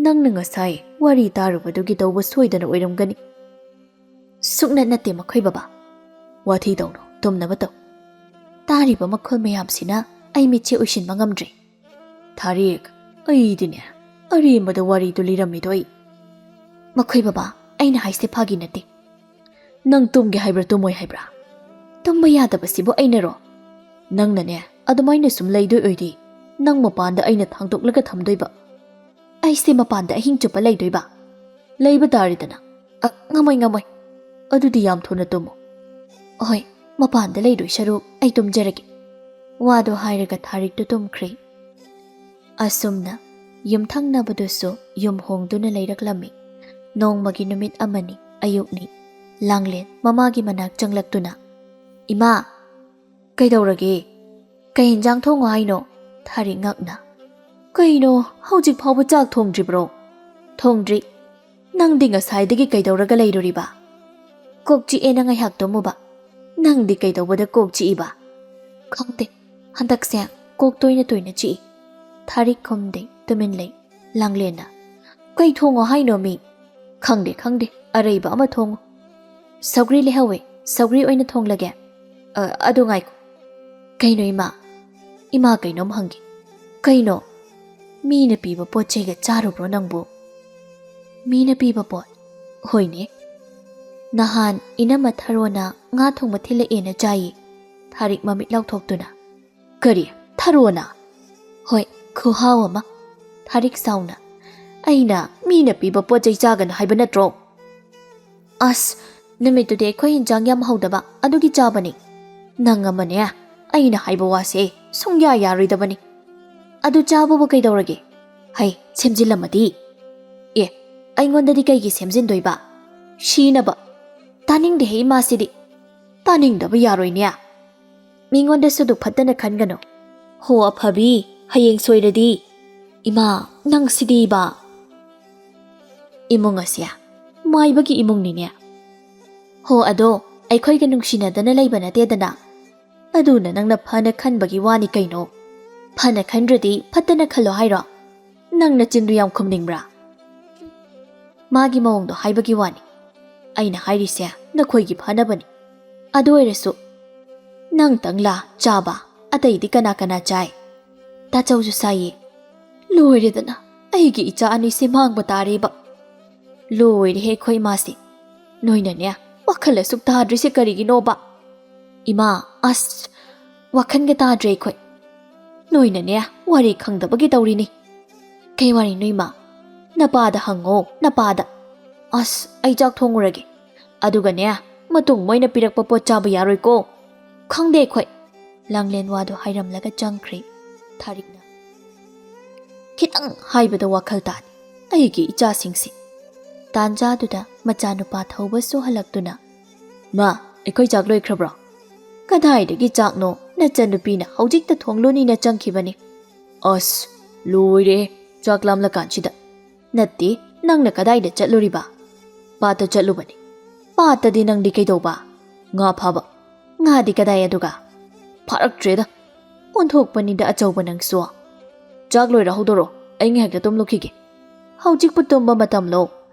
ꯅꯪꯅ ꯉꯁꯥꯏ ꯋꯥꯔꯤ ꯇꯥꯔꯨꯕꯗꯨꯒꯤ ꯇꯧꯕ ꯁꯣꯏꯗꯅ ꯑꯣꯏꯔꯝꯒꯅꯤ꯫ ꯁꯨꯛꯅꯠ ꯅꯠꯇꯦ ꯃꯈꯣꯏ ꯕꯕꯥ꯫ ꯋꯥꯊꯤ ꯇꯧꯅꯨ, ꯇꯨꯝꯅꯕ ꯇꯧ꯫ ꯇꯥꯔꯤꯕ ꯃꯈꯣꯜ ꯃꯌꯥꯝꯁꯤꯅ ꯑꯩ ꯃꯤꯠꯁꯦ ꯎꯏꯁꯤꯟꯕ ꯉꯝꯗ꯭ꯔꯦ꯫ ꯊꯥꯔꯤꯛ, ꯑꯩꯗꯤꯅꯦ, ꯑꯔꯦꯝꯕꯗ ꯋꯥꯔꯤꯗꯨ ꯂꯤꯔꯝꯃꯤꯗꯣ ꯑꯩ꯫ ꯃꯈꯣꯏ ꯕꯕꯥ, ꯑꯩꯅ ꯍꯥꯏꯁꯦ ꯐꯥꯒꯤ ꯅꯠꯇꯦ꯫ ꯅꯪ ꯇꯨꯝꯒꯦ ꯍꯥꯏꯕ꯭ꯔꯥ, ꯇꯨꯝꯃꯣꯏ ꯍꯥꯏꯕ꯭ꯔꯥ? ꯇꯨꯝꯕ ꯌꯥꯗꯕꯁꯤꯕꯨ ꯑꯩꯅꯔꯣ? ꯅꯪꯅꯅꯦ, ꯑꯗꯨꯃꯥꯏꯅ ꯁꯨꯝ ꯂꯩꯗꯣꯏ ꯑꯣꯏꯗꯤ, ꯅꯪ ꯃꯄꯥꯟꯗ ꯑꯩꯅ ꯊꯥꯡꯗꯣꯛꯂꯒ ꯊꯝꯗꯣꯏꯕ꯫ ꯑꯩꯁꯦ ꯃꯄꯥꯟꯗ ꯑꯍꯤꯡ ꯆꯨꯞꯄ ꯂꯩꯗꯣꯏꯕ? ꯂꯩꯕ ꯇꯥꯔꯦꯗꯅ꯫ ꯑ, ꯉꯝꯃꯣꯏ, ꯉꯝꯃꯣꯏ꯫ ꯑꯗꯨꯗꯤ ꯌꯥꯝ ꯊꯨꯅ ꯇꯨꯝꯃꯣ꯫ ꯍꯣꯏ, ꯃꯄꯥꯟꯗ ꯂꯩꯗꯣꯏ ꯁꯔꯨꯛ ꯑꯩ ꯇꯨꯝꯖꯔꯒꯦ꯫ ꯋꯥꯗꯣ ꯍꯥꯏꯔꯒ ꯊꯥꯔꯤꯛꯇꯨ ꯇꯨꯝꯈ꯭ꯔꯦ꯫ ꯑꯁꯨꯝꯅ ꯌꯨꯝꯊꯪꯅꯕꯗꯨꯁꯨ ꯌꯨꯝ ꯍꯣꯡꯗꯨꯅ ꯂꯩꯔꯛꯂꯝꯃꯤ꯫ ꯅꯣꯡꯃꯒꯤ ꯅꯨꯃꯤꯠ ꯑꯃꯅꯤ, ꯑꯌꯨꯛꯅꯤ꯫ ꯂꯥꯡꯂꯦꯟ ꯃꯃꯥꯒꯤ ꯃꯅꯥꯛ ꯆꯪꯂꯛꯇꯨꯅ, "ꯏꯃꯥ!" "ꯀꯩꯗꯧꯔꯒꯦ? ꯀꯩ ꯏꯟꯖꯥꯡ ꯊꯣꯡꯉꯣ ꯍꯥꯏꯅꯣ?" ꯊꯥꯔꯤꯛ ꯉꯛꯅ꯫ "ꯀꯩꯅꯣ, ꯍꯧꯖꯤꯛ ꯐꯥꯎꯕ ꯆꯥꯛ ꯊꯣꯡꯗ꯭ꯔꯤꯕ꯭ꯔꯣ?" "ꯊꯣꯡꯗ꯭ꯔꯤ꯫ ꯅꯪꯗꯤ ꯉꯁꯥꯏꯗꯒꯤ ꯀꯩꯗꯧꯔꯒ ꯂꯩꯔꯨꯔꯤꯕ?" "ꯀꯣꯛ ꯆꯤꯛꯑꯦꯅ ꯉꯥꯏꯍꯥꯛ ꯇꯨꯝꯃꯨꯕ꯫ ꯅꯪꯗꯤ ꯀꯩꯗꯧꯕꯗ ꯀꯣꯛ ꯆꯤꯛꯏꯕ?" "ꯈꯪꯗꯦ, ꯍꯟꯗꯛꯁꯦ ꯀꯣꯛ ꯇꯣꯏꯅ ꯇꯣꯏꯅ ꯆꯤꯛꯏ꯫" ꯊꯥꯔꯤꯛ ꯈꯨꯝꯗꯦ, ꯇꯨꯃꯤꯟ ꯂꯩ꯫ ꯂꯥꯡꯂꯦꯟꯅ, "ꯀꯩ ꯊꯣꯡꯉꯣ ꯍꯥꯏꯅꯣ ꯃꯤ?" "ꯈꯪꯗꯦ, ꯈꯪꯗꯦ, ꯑꯔꯩꯕ ꯑꯃ ꯊꯣꯡꯉꯨ꯫ ꯁꯧꯒ꯭ꯔꯤ ꯂꯩꯍꯧꯋꯦ, ꯁꯧꯒ꯭ꯔꯤ ꯑꯣꯏꯅ ꯊꯣꯡꯂꯒꯦ꯫ ꯑ, ꯑꯗꯨ ꯉꯥꯏꯈꯣ꯫ ꯀꯩꯅꯣ ꯏꯃꯥ? ꯏꯃꯥ, ꯀꯩꯅꯣꯝ ꯍꯪꯒꯦ꯫" "ꯀꯩꯅꯣ? ꯃꯤꯅ ꯄꯤꯕ ꯄꯣꯠ ꯆꯩꯒ ꯆꯥꯔꯨꯕ꯭ꯔꯣ ꯅꯪꯕꯨ?" "ꯃꯤꯅ ꯄꯤꯕ ꯄꯣꯠ?" "ꯍꯣꯏꯅꯦ꯫ ꯅꯍꯥꯟ ꯏꯅꯝꯃ ꯊꯔꯣꯅ ꯉꯥ ꯊꯣꯡꯕ ꯊꯤꯜꯂꯛꯑꯦꯅ ꯆꯥꯏꯌꯦ꯫" ꯊꯥꯔꯤꯛ ꯃꯃꯤꯠ ꯂꯥꯎꯊꯣꯛꯇꯨꯅ꯫ "ꯀꯔꯤ? ꯊꯔꯣꯅ?" "ꯍꯣꯏ, ꯈꯨꯍꯥꯎ ꯑꯃ꯫" ꯊꯥꯔꯤꯛ ꯁꯥꯎꯅ, "ꯑꯩꯅ ꯃꯤꯅ ꯄꯤꯕ ꯄꯣꯠ ꯆꯩ ꯆꯥꯒꯅꯨ ꯍꯥꯏꯕ ꯅꯠꯇ꯭ꯔꯣ?" "ꯑꯁ, ꯅꯨꯃꯤꯠꯇꯨꯗꯤ ꯑꯩꯈꯣꯏ ꯏꯟꯖꯥꯡ ꯌꯥꯝ ꯍꯧꯗꯕ, ꯑꯗꯨꯒꯤ ꯆꯥꯕꯅꯤ꯫ ꯅꯪ ꯑꯃꯅꯦ, ꯑꯩꯅ ꯍꯥꯏꯕ ꯋꯥꯁꯦ ꯁꯨꯡꯌꯥ ꯌꯥꯔꯣꯏꯗꯕꯅꯤ꯫ ꯑꯗꯨ ꯆꯥꯕꯕꯨ ꯀꯩꯗꯧꯔꯒꯦ? ꯍꯩ, ꯁꯦꯝꯖꯤꯜꯂꯝꯃꯗꯤ?" "ꯑꯦ, ꯑꯩꯉꯣꯟꯗꯗꯤ ꯀꯩꯒꯤ ꯁꯦꯝꯖꯤꯟꯗꯣꯏꯕ? ꯁꯤꯅꯕ!" "ꯇꯥꯅꯤꯡꯗꯦꯍꯦ ꯏꯃꯥꯁꯤꯗꯤ꯫ ꯇꯥꯅꯤꯡꯗꯕ ꯌꯥꯔꯣꯏꯅꯦ꯫ ꯃꯤꯉꯣꯟꯗꯁꯨ ꯑꯗꯨ ꯐꯠꯇꯅ ꯈꯟꯒꯅꯨ꯫ ꯍꯣ ꯑꯐꯕꯤ, ꯍꯌꯦꯡ ꯁꯣꯏꯔꯗꯤ꯫ ꯏꯃꯥ, ꯅꯪ ꯁꯤꯗꯤꯕ꯫ ꯏꯃꯨꯡ ꯑꯁꯦ ꯃꯥꯏꯕꯒꯤ ꯏꯃꯨꯡꯅꯤꯅꯦ꯫ ꯍꯣ, ꯑꯗꯣ ꯑꯩꯈꯣꯏꯒ ꯅꯨꯡꯁꯤꯅꯗꯅ ꯂꯩꯕ ꯅꯠꯇꯦꯗꯅ꯫ ꯑꯗꯨꯅ ꯅꯪꯅ ꯐꯅ ꯈꯟꯕꯒꯤ ꯋꯥꯅꯤ ꯀꯩꯅꯣ꯫ ꯐꯅ ꯈꯟꯗ꯭ꯔꯗꯤ ꯐꯠꯇꯅ ꯈꯜꯂꯣ ꯍꯥꯏꯔꯣ? ꯅꯪ ꯅꯆꯤꯟꯗꯨ ꯌꯥꯝ ꯈꯨꯝꯅꯤꯡꯕ꯭ꯔꯥ?" ꯃꯥꯒꯤ ꯃꯑꯣꯡꯗꯣ ꯍꯥꯏꯕꯒꯤ ꯋꯥꯅꯤ꯫ ꯑꯩꯅ ꯍꯥꯏꯔꯤꯁꯦ ꯅꯈꯣꯏꯒꯤ ꯐꯅꯕꯅꯤ꯫ ꯑꯗꯨ ꯑꯣꯏꯔꯁꯨ ꯅꯪꯇꯪꯂꯥ ꯆꯥꯕ? ꯑꯇꯩꯗꯤ ꯀꯅꯥ ꯀꯅꯥ ꯆꯥꯏ? ꯇꯥꯆꯧꯁꯨ ꯆꯥꯏꯌꯦ꯫ ꯂꯣꯏꯔꯦꯗꯅ, ꯑꯩꯒꯤ ꯏꯆꯥ ꯑꯅꯤꯁꯦ ꯃꯥꯡꯕ ꯇꯥꯔꯦꯕ꯫ ꯂꯣꯏꯔꯦꯍꯦ ꯑꯩꯈꯣꯏ ꯏꯃꯥꯁꯦ꯫ ꯅꯣꯏꯅꯅꯦ, ꯋꯥꯈꯜ ꯑꯁꯨꯛ ꯇꯥꯗ꯭ꯔꯤꯁꯦ ꯀꯔꯤꯒꯤꯅꯣꯕ? ꯏꯃꯥ, ꯑꯁ, ꯋꯥꯈꯜꯒ ꯇꯥꯗ꯭ꯔꯦ ꯑꯩꯈꯣꯏ꯫ ꯅꯣꯏꯅꯅꯦ, ꯋꯥꯔꯤ ꯈꯪꯗꯕꯒꯤ ꯇꯧꯔꯤꯅꯤ꯫ ꯀꯩ ꯋꯥꯔꯤꯅꯣ ꯏꯃꯥ? ꯅꯄꯥꯗ ꯍꯪꯉꯣ, ꯅꯄꯥꯗ꯫ ꯑꯁ, ꯑꯩ ꯆꯥꯛ ꯊꯣꯡꯉꯨꯔꯒꯦ꯫ ꯑꯗꯨꯒꯅꯦ, ꯃꯇꯨꯡ ꯃꯣꯏꯅ ꯄꯤꯔꯛꯄ ꯄꯣꯠ ꯆꯥꯕ ꯌꯥꯔꯣꯏꯀꯣ꯫ ꯈꯪꯗꯦ ꯑꯩꯈꯣꯏ꯫ ꯂꯥꯡꯂꯦꯟ ꯋꯥꯗꯨ ꯍꯥꯏꯔꯝꯂꯒ ꯆꯪꯈ꯭ꯔꯦ ꯊꯥꯔꯤꯛꯅ꯫ ꯈꯤꯇꯪ ꯍꯥꯏꯕꯗ ꯋꯥꯈꯜ ꯇꯥꯗꯦ ꯑꯩꯒꯤ ꯏꯆꯥꯁꯤꯡꯁꯦ꯫ ꯇꯥꯟꯖꯥꯗꯨꯗ ꯃꯆꯥꯅꯨꯄꯥ ꯊꯧꯕꯁꯨ ꯍꯜꯂꯛꯇꯨꯅ, "ꯃꯥ, ꯑꯩꯈꯣꯏ ꯆꯥꯛ ꯂꯣꯏꯈ꯭ꯔꯕ꯭ꯔꯣ?" "ꯀꯗꯥꯏꯗꯒꯤ ꯆꯥꯛꯅꯣ? ꯅꯆꯟꯅꯨꯄꯤꯅ ꯍꯧꯖꯤꯛꯇ ꯊꯣꯡꯂꯨꯅꯤꯅ ꯆꯪꯈꯤꯕꯅꯤ꯫" "ꯑꯁ, ꯂꯣꯏꯔꯦ, ꯆꯥꯛ ꯂꯥꯝꯂꯀꯥꯟꯁꯤꯗ꯫ ꯅꯠꯇꯦ, ꯅꯪꯅ ꯀꯗꯥꯏꯗ ꯆꯠꯂꯨꯔꯤꯕ?" "ꯄꯥꯠꯇ ꯆꯠꯂꯨꯕꯅꯤ꯫" "ꯄꯥꯠꯇꯗꯤ ꯅꯪꯗꯤ ꯀꯩꯗꯧꯕ?" "ꯉꯥ ꯐꯥꯕ꯫" "ꯉꯥꯗꯤ ꯀꯗꯥꯏ ꯑꯗꯨꯒ?" "ꯐꯥꯔꯛꯇ꯭ꯔꯦꯗ꯫" "ꯑꯣꯟꯊꯣꯛꯄꯅꯤꯗ ꯑꯆꯧꯕ ꯅꯪꯁꯨ꯫ ꯆꯥꯛ ꯂꯣꯏꯔ ꯍꯧꯗꯣꯔꯣ, ꯑꯩ ꯉꯥꯏꯍꯥꯛꯇ ꯇꯨꯝꯂꯨꯈꯤꯒꯦ꯫" "ꯍꯧꯖꯤꯛꯄꯨ ꯇꯨꯝꯕ ꯃꯇꯝꯂꯣ?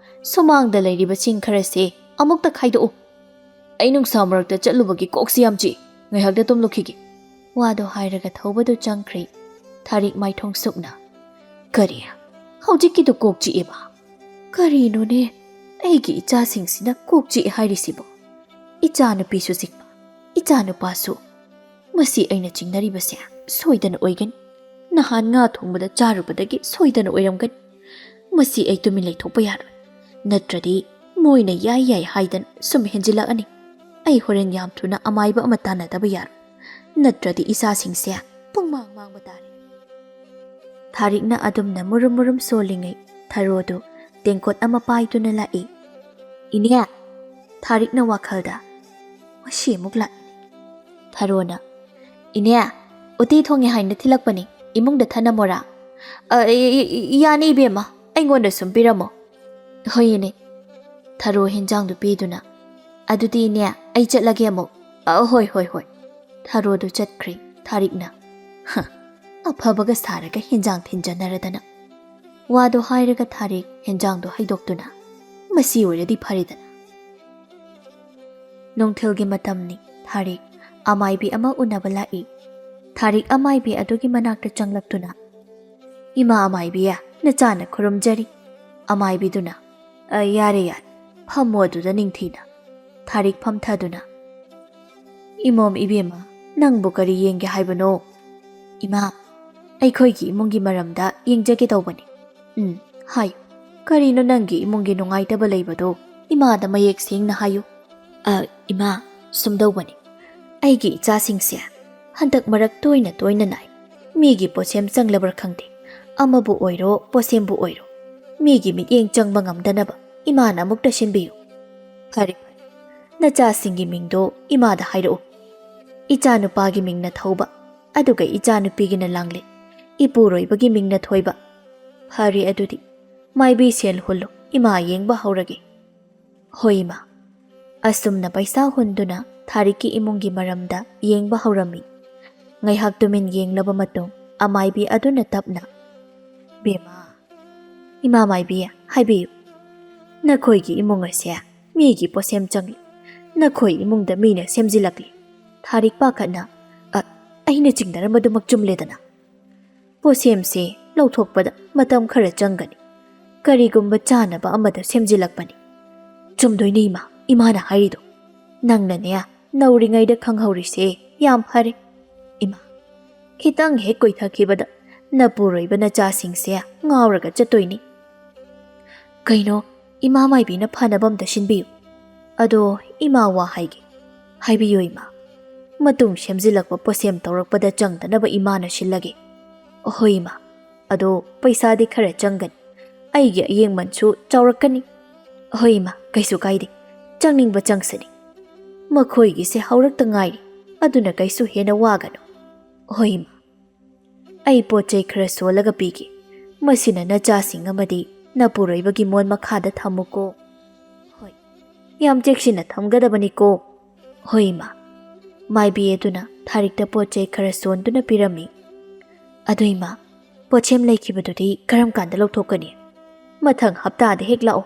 ꯁꯨꯃꯥꯡꯗ ꯂꯩꯔꯤꯕꯁꯤꯡ ꯈꯔꯁꯦ ꯑꯃꯨꯛꯇ ꯈꯥꯏꯗꯣꯛꯎ꯫" "ꯑꯩ ꯅꯨꯡꯁꯥ ꯃꯔꯛꯇ ꯆꯠꯂꯨꯕꯒꯤ ꯀꯣꯛꯁꯤ ꯌꯥꯝ ꯆꯤꯛꯏ, ꯉꯥꯏꯍꯥꯛꯇ ꯇꯨꯝꯂꯨꯈꯤꯒꯦ꯫" ꯋꯥꯗꯣ ꯍꯥꯏꯔꯒ ꯊꯧꯕꯗꯨ ꯆꯪꯈ꯭ꯔꯦ ꯊꯥꯔꯤꯛ ꯃꯥꯏꯊꯣꯡ ꯁꯨꯛꯅ꯫ "ꯀꯔꯤ? ꯍꯧꯖꯤꯛꯀꯤꯗꯨ ꯀꯣꯛ ꯆꯤꯛꯑꯦꯕ?" "ꯀꯔꯤꯅꯣꯅꯦ, ꯑꯩꯒꯤ ꯏꯆꯥꯁꯤꯡꯁꯤꯅ ꯀꯣꯛ ꯆꯤꯛꯑꯦ ꯍꯥꯏꯔꯤꯁꯤꯕꯣ? ꯏꯆꯥꯅꯨꯄꯤꯁꯨ ꯆꯤꯛꯄ, ꯏꯆꯥꯅꯨꯄꯥꯁꯨ꯫ ꯃꯁꯤ ꯑꯩꯅ ꯆꯤꯡꯅꯔꯤꯕꯁꯦ ꯁꯣꯏꯗꯅ ꯑꯣꯏꯒꯅꯤ꯫ ꯅꯍꯥꯟ ꯉꯥ ꯊꯣꯡꯕꯗ ꯆꯥꯔꯨꯕꯗꯒꯤ ꯁꯣꯏꯗꯅ ꯑꯣꯏꯔꯝꯒꯅꯤ꯫ ꯃꯁꯤ ꯑꯩ ꯇꯨꯃꯤꯟ ꯂꯩꯊꯣꯛꯄ ꯌꯥꯔꯣꯏ꯫ ꯅꯠꯇ꯭ꯔꯗꯤ ꯃꯣꯏꯅ ꯌꯥꯏ ꯌꯥꯏ ꯍꯥꯏꯗꯅ ꯁꯨꯝ ꯍꯦꯟꯖꯤꯜꯂꯛꯑꯅꯤ꯫ ꯑꯩ ꯍꯣꯔꯦꯟ ꯌꯥꯝ ꯊꯨꯅ ꯑꯃꯥꯏꯕ ꯑꯃ ꯇꯥꯟꯅꯗꯕ ꯌꯥꯔꯣꯏ꯫ ꯅꯠꯇ꯭ꯔꯗꯤ ꯏꯆꯥꯁꯤꯡꯁꯦ ꯄꯨꯡꯃꯥꯡ ꯃꯥꯡꯕ ꯇꯥꯔꯦ꯫" ꯊꯥꯔꯤꯛꯅ ꯑꯗꯨꯝꯅ ꯃꯨꯔꯨꯝ ꯃꯨꯔꯨꯝ ꯁꯣꯜꯂꯤꯉꯩ ꯊꯔꯣꯗꯨ ꯇꯦꯡꯀꯣꯠ ꯑꯃ ꯄꯥꯏꯗꯨꯅ ꯂꯥꯛꯏ꯫ "ꯏꯅꯦ!" ꯊꯥꯔꯤꯛꯅ ꯋꯥꯈꯜꯗ, "ꯃꯁꯤ ꯑꯃꯨꯛ ꯂꯥꯛꯏꯅꯦ꯫" ꯊꯔꯣꯅ, "ꯏꯅꯦ, ꯎꯇꯤ ꯊꯣꯡꯉꯦ ꯍꯥꯏꯅ ꯊꯤꯜꯂꯛꯄꯅꯤ, ꯏꯃꯨꯡꯗ ꯊꯅꯝꯃꯣꯔꯥ?" "ꯑ, ꯏ-, ꯏ-, ꯏ-, ꯌꯥꯅꯤ ꯏꯕꯦꯝꯃ, ꯑꯩꯉꯣꯟꯗ ꯁꯨꯝ ꯄꯤꯔꯝꯃꯣ꯫" "ꯍꯣꯏ ꯏꯅꯦ꯫" ꯊꯔꯣ ꯍꯦꯟꯖꯥꯡꯗꯨ ꯄꯤꯗꯨꯅ, "ꯑꯗꯨꯗꯤ ꯏꯅꯦ, ꯑꯩ ꯆꯠꯂꯒꯦ ꯑꯃꯨꯛ꯫" "ꯑ, ꯍꯣꯏ, ꯍꯣꯏ, ꯍꯣꯏ꯫" ꯊꯔꯣꯗꯨ ꯆꯠꯈ꯭ꯔꯦ ꯊꯥꯔꯤꯛꯅ꯫ "ꯍ, ꯑꯐꯕꯒ ꯁꯥꯔꯒ ꯍꯦꯟꯖꯥꯡ ꯊꯤꯟꯖꯅꯔꯗꯅ꯫" ꯋꯥꯗꯣ ꯍꯥꯏꯔꯒ ꯊꯥꯔꯤꯛ ꯍꯦꯟꯖꯥꯡꯗꯣ ꯍꯩꯗꯣꯛꯇꯨꯅ ꯑꯁꯤ ꯑꯣꯏꯔꯗꯤ ꯐꯔꯦꯗꯅ꯫ ꯅꯨꯡꯊꯤꯜꯒꯤ ꯃꯇꯝꯅꯤ꯫ ꯊꯥꯔꯤꯛ ꯑꯃꯥꯏꯕꯤ ꯑꯃ ꯎꯅꯕ ꯂꯥꯛꯏ꯫ ꯊꯥꯔꯤꯛ ꯑꯃꯥꯏꯕꯤ ꯑꯗꯨꯒꯤ ꯃꯅꯥꯛꯇ ꯆꯪꯂꯛꯇꯨꯅ, "ꯏꯃꯥ ꯑꯃꯥꯏꯕꯤ, ꯅꯆꯥꯅ ꯈꯨꯔꯨꯝꯖꯔꯤ꯫" ꯑꯃꯥꯏꯕꯤꯗꯨꯅ, "ꯑ, ꯌꯥꯔꯦ, ꯌꯥꯔꯦ, ꯐꯝꯃꯣ ꯑꯗꯨꯗ ꯅꯤꯡꯊꯤꯅ꯫" ꯊꯥꯔꯤꯛ ꯐꯝꯊꯗꯨꯅ, "ꯏꯃꯣꯝ ꯏꯕꯦꯝꯃ, ꯅꯪꯕꯨ ꯀꯔꯤ ꯌꯦꯡꯒꯦ ꯍꯥꯏꯕꯅꯣ?" "ꯏꯃꯥ, ꯑꯩꯈꯣꯏꯒꯤ ꯏꯃꯨꯡꯒꯤ ꯃꯔꯝꯗ ꯌꯦꯡꯖꯒꯦ ꯇꯧꯕꯅꯤ꯫" "ꯎꯝ, ꯍꯥꯏꯌꯨ꯫ ꯀꯔꯤꯅꯣ ꯅꯪꯒꯤ ꯏꯃꯨꯡꯒꯤ ꯅꯨꯡꯉꯥꯏꯇꯕ ꯂꯩꯕꯗꯣ ꯏꯃꯥꯗ ꯃꯌꯦꯛ ꯁꯦꯡꯅ ꯍꯥꯏꯌꯨ꯫" "ꯑ, ꯏꯃꯥ, ꯁꯨꯝꯗꯧꯕꯅꯤ꯫ ꯑꯩꯒꯤ ꯏꯆꯥꯁꯤꯡꯁꯦ ꯍꯟꯗꯛ ꯃꯔꯛ ꯇꯣꯏꯅ ꯇꯣꯏꯅ ꯅꯥꯏ꯫ ꯃꯤꯒꯤ ꯄꯣꯠꯁꯦꯝ ꯆꯪꯂꯕ꯭ꯔꯥ ꯈꯪꯗꯦ꯫ ꯑꯃꯕꯨ ꯑꯣꯏꯔꯣ, ꯄꯣꯠꯁꯦꯝꯕꯨ ꯑꯣꯏꯔꯣ, ꯃꯤꯒꯤ ꯃꯤꯠꯌꯦꯡ ꯆꯪꯕ ꯉꯝꯗꯅꯕ ꯏꯃꯥꯅ ꯑꯃꯨꯛꯇ ꯁꯤꯟꯕꯤꯌꯨ꯫" "ꯐꯔꯦ, ꯐꯔꯦ꯫ ꯅꯆꯥꯁꯤꯡꯒꯤ ꯃꯤꯡꯗꯣ ꯏꯃꯥꯗ ꯍꯥꯏꯔꯛꯎ꯫" "ꯏꯆꯥꯅꯨꯄꯥꯒꯤ ꯃꯤꯡꯅ ꯊꯧꯕ, ꯑꯗꯨꯒ ꯏꯆꯥꯅꯨꯄꯤꯒꯤꯅ ꯂꯥꯡꯂꯦ, ꯏꯄꯨꯔꯣꯏꯕꯒꯤ ꯃꯤꯡꯅ ꯊꯣꯏꯕ꯫" "ꯐꯔꯦ ꯑꯗꯨꯗꯤ, ꯃꯥꯏꯕꯤ ꯁꯦꯜ ꯍꯨꯜꯂꯨ, ꯏꯃꯥ ꯌꯦꯡꯕ ꯍꯧꯔꯒꯦ꯫" "ꯍꯣꯏ, ꯏꯃꯥ꯫" ꯑꯁꯨꯝꯅ ꯄꯩꯁꯥ ꯍꯨꯟꯗꯨꯅ ꯊꯥꯔꯤꯛꯀꯤ ꯏꯃꯨꯡꯒꯤ ꯃꯔꯝꯗ ꯌꯦꯡꯕ ꯍꯧꯔꯝꯃꯤ꯫ ꯉꯥꯏꯍꯥꯛ ꯇꯨꯃꯤꯟ ꯌꯦꯡꯂꯕ ꯃꯇꯨꯡ ꯑꯃꯥꯏꯕꯤ ꯑꯗꯨꯅ ꯇꯞꯅ, "ꯕꯦꯝꯃ, ꯏꯃꯥ ꯃꯥꯏꯕꯤ, ꯍꯥꯏꯕꯤꯌꯨ꯫ ꯅꯈꯣꯏꯒꯤ ꯏꯃꯨꯡ ꯑꯁꯦ ꯃꯤꯒꯤ ꯄꯣꯠꯁꯦꯝ ꯆꯪꯂꯤ꯫ ꯅꯈꯣꯏ ꯏꯃꯨꯡꯗ ꯃꯤꯅ ꯁꯦꯝꯖꯤꯜꯂꯛꯂꯤ꯫" ꯊꯥꯔꯤꯛ ꯄꯥꯈꯠꯅ, "ꯑ, ꯑꯩꯅ ꯆꯤꯡꯅꯔꯝꯕꯗꯨꯃꯛ ꯆꯨꯝꯂꯦꯗꯅ꯫ ꯄꯣꯠꯁꯦꯝꯁꯦ ꯂꯧꯊꯣꯛꯄꯗ ꯃꯇꯝ ꯈꯔ ꯆꯪꯒꯅꯤ꯫ ꯀꯔꯤꯒꯨꯝꯕ ꯆꯥꯅꯕ ꯑꯃꯗ ꯁꯦꯝꯖꯤꯜꯂꯛꯄꯅꯤ꯫" "ꯆꯨꯝꯗꯣꯏꯅꯦ ꯏꯃꯥ, ꯏꯃꯥꯅ ꯍꯥꯏꯔꯤꯗꯣ꯫ ꯅꯪꯅꯅꯦ, ꯅꯧꯔꯤꯉꯩꯗ ꯈꯪꯍꯧꯔꯤꯁꯦ ꯌꯥꯝ ꯐꯔꯦ꯫" "ꯏꯃꯥ, ꯈꯤꯇꯪ ꯍꯦꯛ ꯀꯨꯏꯊꯈꯤꯕꯗ ꯅꯄꯨꯔꯣꯏꯕ ꯅꯆꯥꯁꯤꯡꯁꯦ ꯉꯥꯎꯔꯒ ꯆꯠꯇꯣꯏꯅꯤ꯫" "ꯀꯩꯅꯣ, ꯏꯃꯥ ꯃꯥꯏꯕꯤꯅ ꯐꯅꯕ ꯑꯝꯇ ꯁꯤꯟꯕꯤꯌꯨ꯫" "ꯑꯗꯣ ꯏꯃꯥ ꯋꯥ ꯍꯥꯏꯒꯦ꯫" "ꯍꯥꯏꯕꯤꯌꯨ ꯏꯃꯥ꯫" "ꯃꯇꯨꯡ ꯁꯦꯝꯖꯤꯜꯂꯛꯄ ꯄꯣꯠꯁꯦꯝ ꯇꯧꯔꯛꯄꯗ ꯆꯪꯗꯅꯕ ꯏꯃꯥꯅ ꯁꯤꯜꯂꯒꯦ꯫" "ꯍꯣꯏ ꯏꯃꯥ, ꯑꯗꯣ ꯄꯩꯁꯥꯗꯤ ꯈꯔ ꯆꯪꯒꯅꯤ꯫ ꯑꯩꯒꯤ ꯑꯌꯦꯡꯃꯟꯁꯨ ꯆꯥꯎꯔꯛꯀꯅꯤ꯫" "ꯍꯣꯏ ꯏꯃꯥ, ꯀꯩꯁꯨ ꯀꯥꯏꯗꯦ꯫ ꯆꯪꯅꯤꯡꯕ ꯆꯪꯁꯅꯤ꯫ ꯃꯈꯣꯏꯒꯤꯁꯦ ꯍꯧꯔꯛꯇ ꯉꯥꯏꯔꯤ, ꯑꯗꯨꯅ ꯀꯩꯁꯨ ꯍꯦꯟꯅ ꯋꯥꯒꯅꯨ꯫" "ꯍꯣꯏ ꯏꯃꯥ, ꯑꯩ ꯄꯣꯠ ꯆꯩ ꯈꯔ ꯁꯣꯜꯂꯒ ꯄꯤꯒꯦ꯫ ꯃꯁꯤꯅ ꯅꯆꯥꯁꯤꯡ ꯑꯃꯗꯤ ꯅꯄꯨꯔꯣꯏꯕꯒꯤ ꯃꯣꯟ ꯃꯈꯥꯗ ꯊꯝꯃꯨꯀꯣ꯫" "ꯍꯣꯏ, ꯌꯥꯝ ꯆꯦꯛꯁꯤꯟꯅ ꯊꯝꯒꯗꯕꯅꯤꯀꯣ꯫" "ꯍꯣꯏ ꯏꯃꯥ꯫" ꯃꯥꯏꯕꯤ ꯑꯗꯨꯅ ꯊꯥꯔꯤꯛꯇ ꯄꯣꯠ ꯆꯩ ꯈꯔ ꯁꯣꯟꯗꯨꯅ ꯄꯤꯔꯝꯃꯤ꯫ "ꯑꯗꯨ ꯏꯃꯥ, ꯄꯣꯠꯁꯦꯝ ꯂꯩꯈꯤꯕꯗꯨꯗꯤ ꯀꯔꯝ ꯀꯥꯟꯗ ꯂꯧꯊꯣꯛꯀꯅꯤ?" "ꯃꯊꯪ ꯍꯞꯇꯥꯗ ꯍꯦꯛ ꯂꯥꯛꯑꯣ꯫"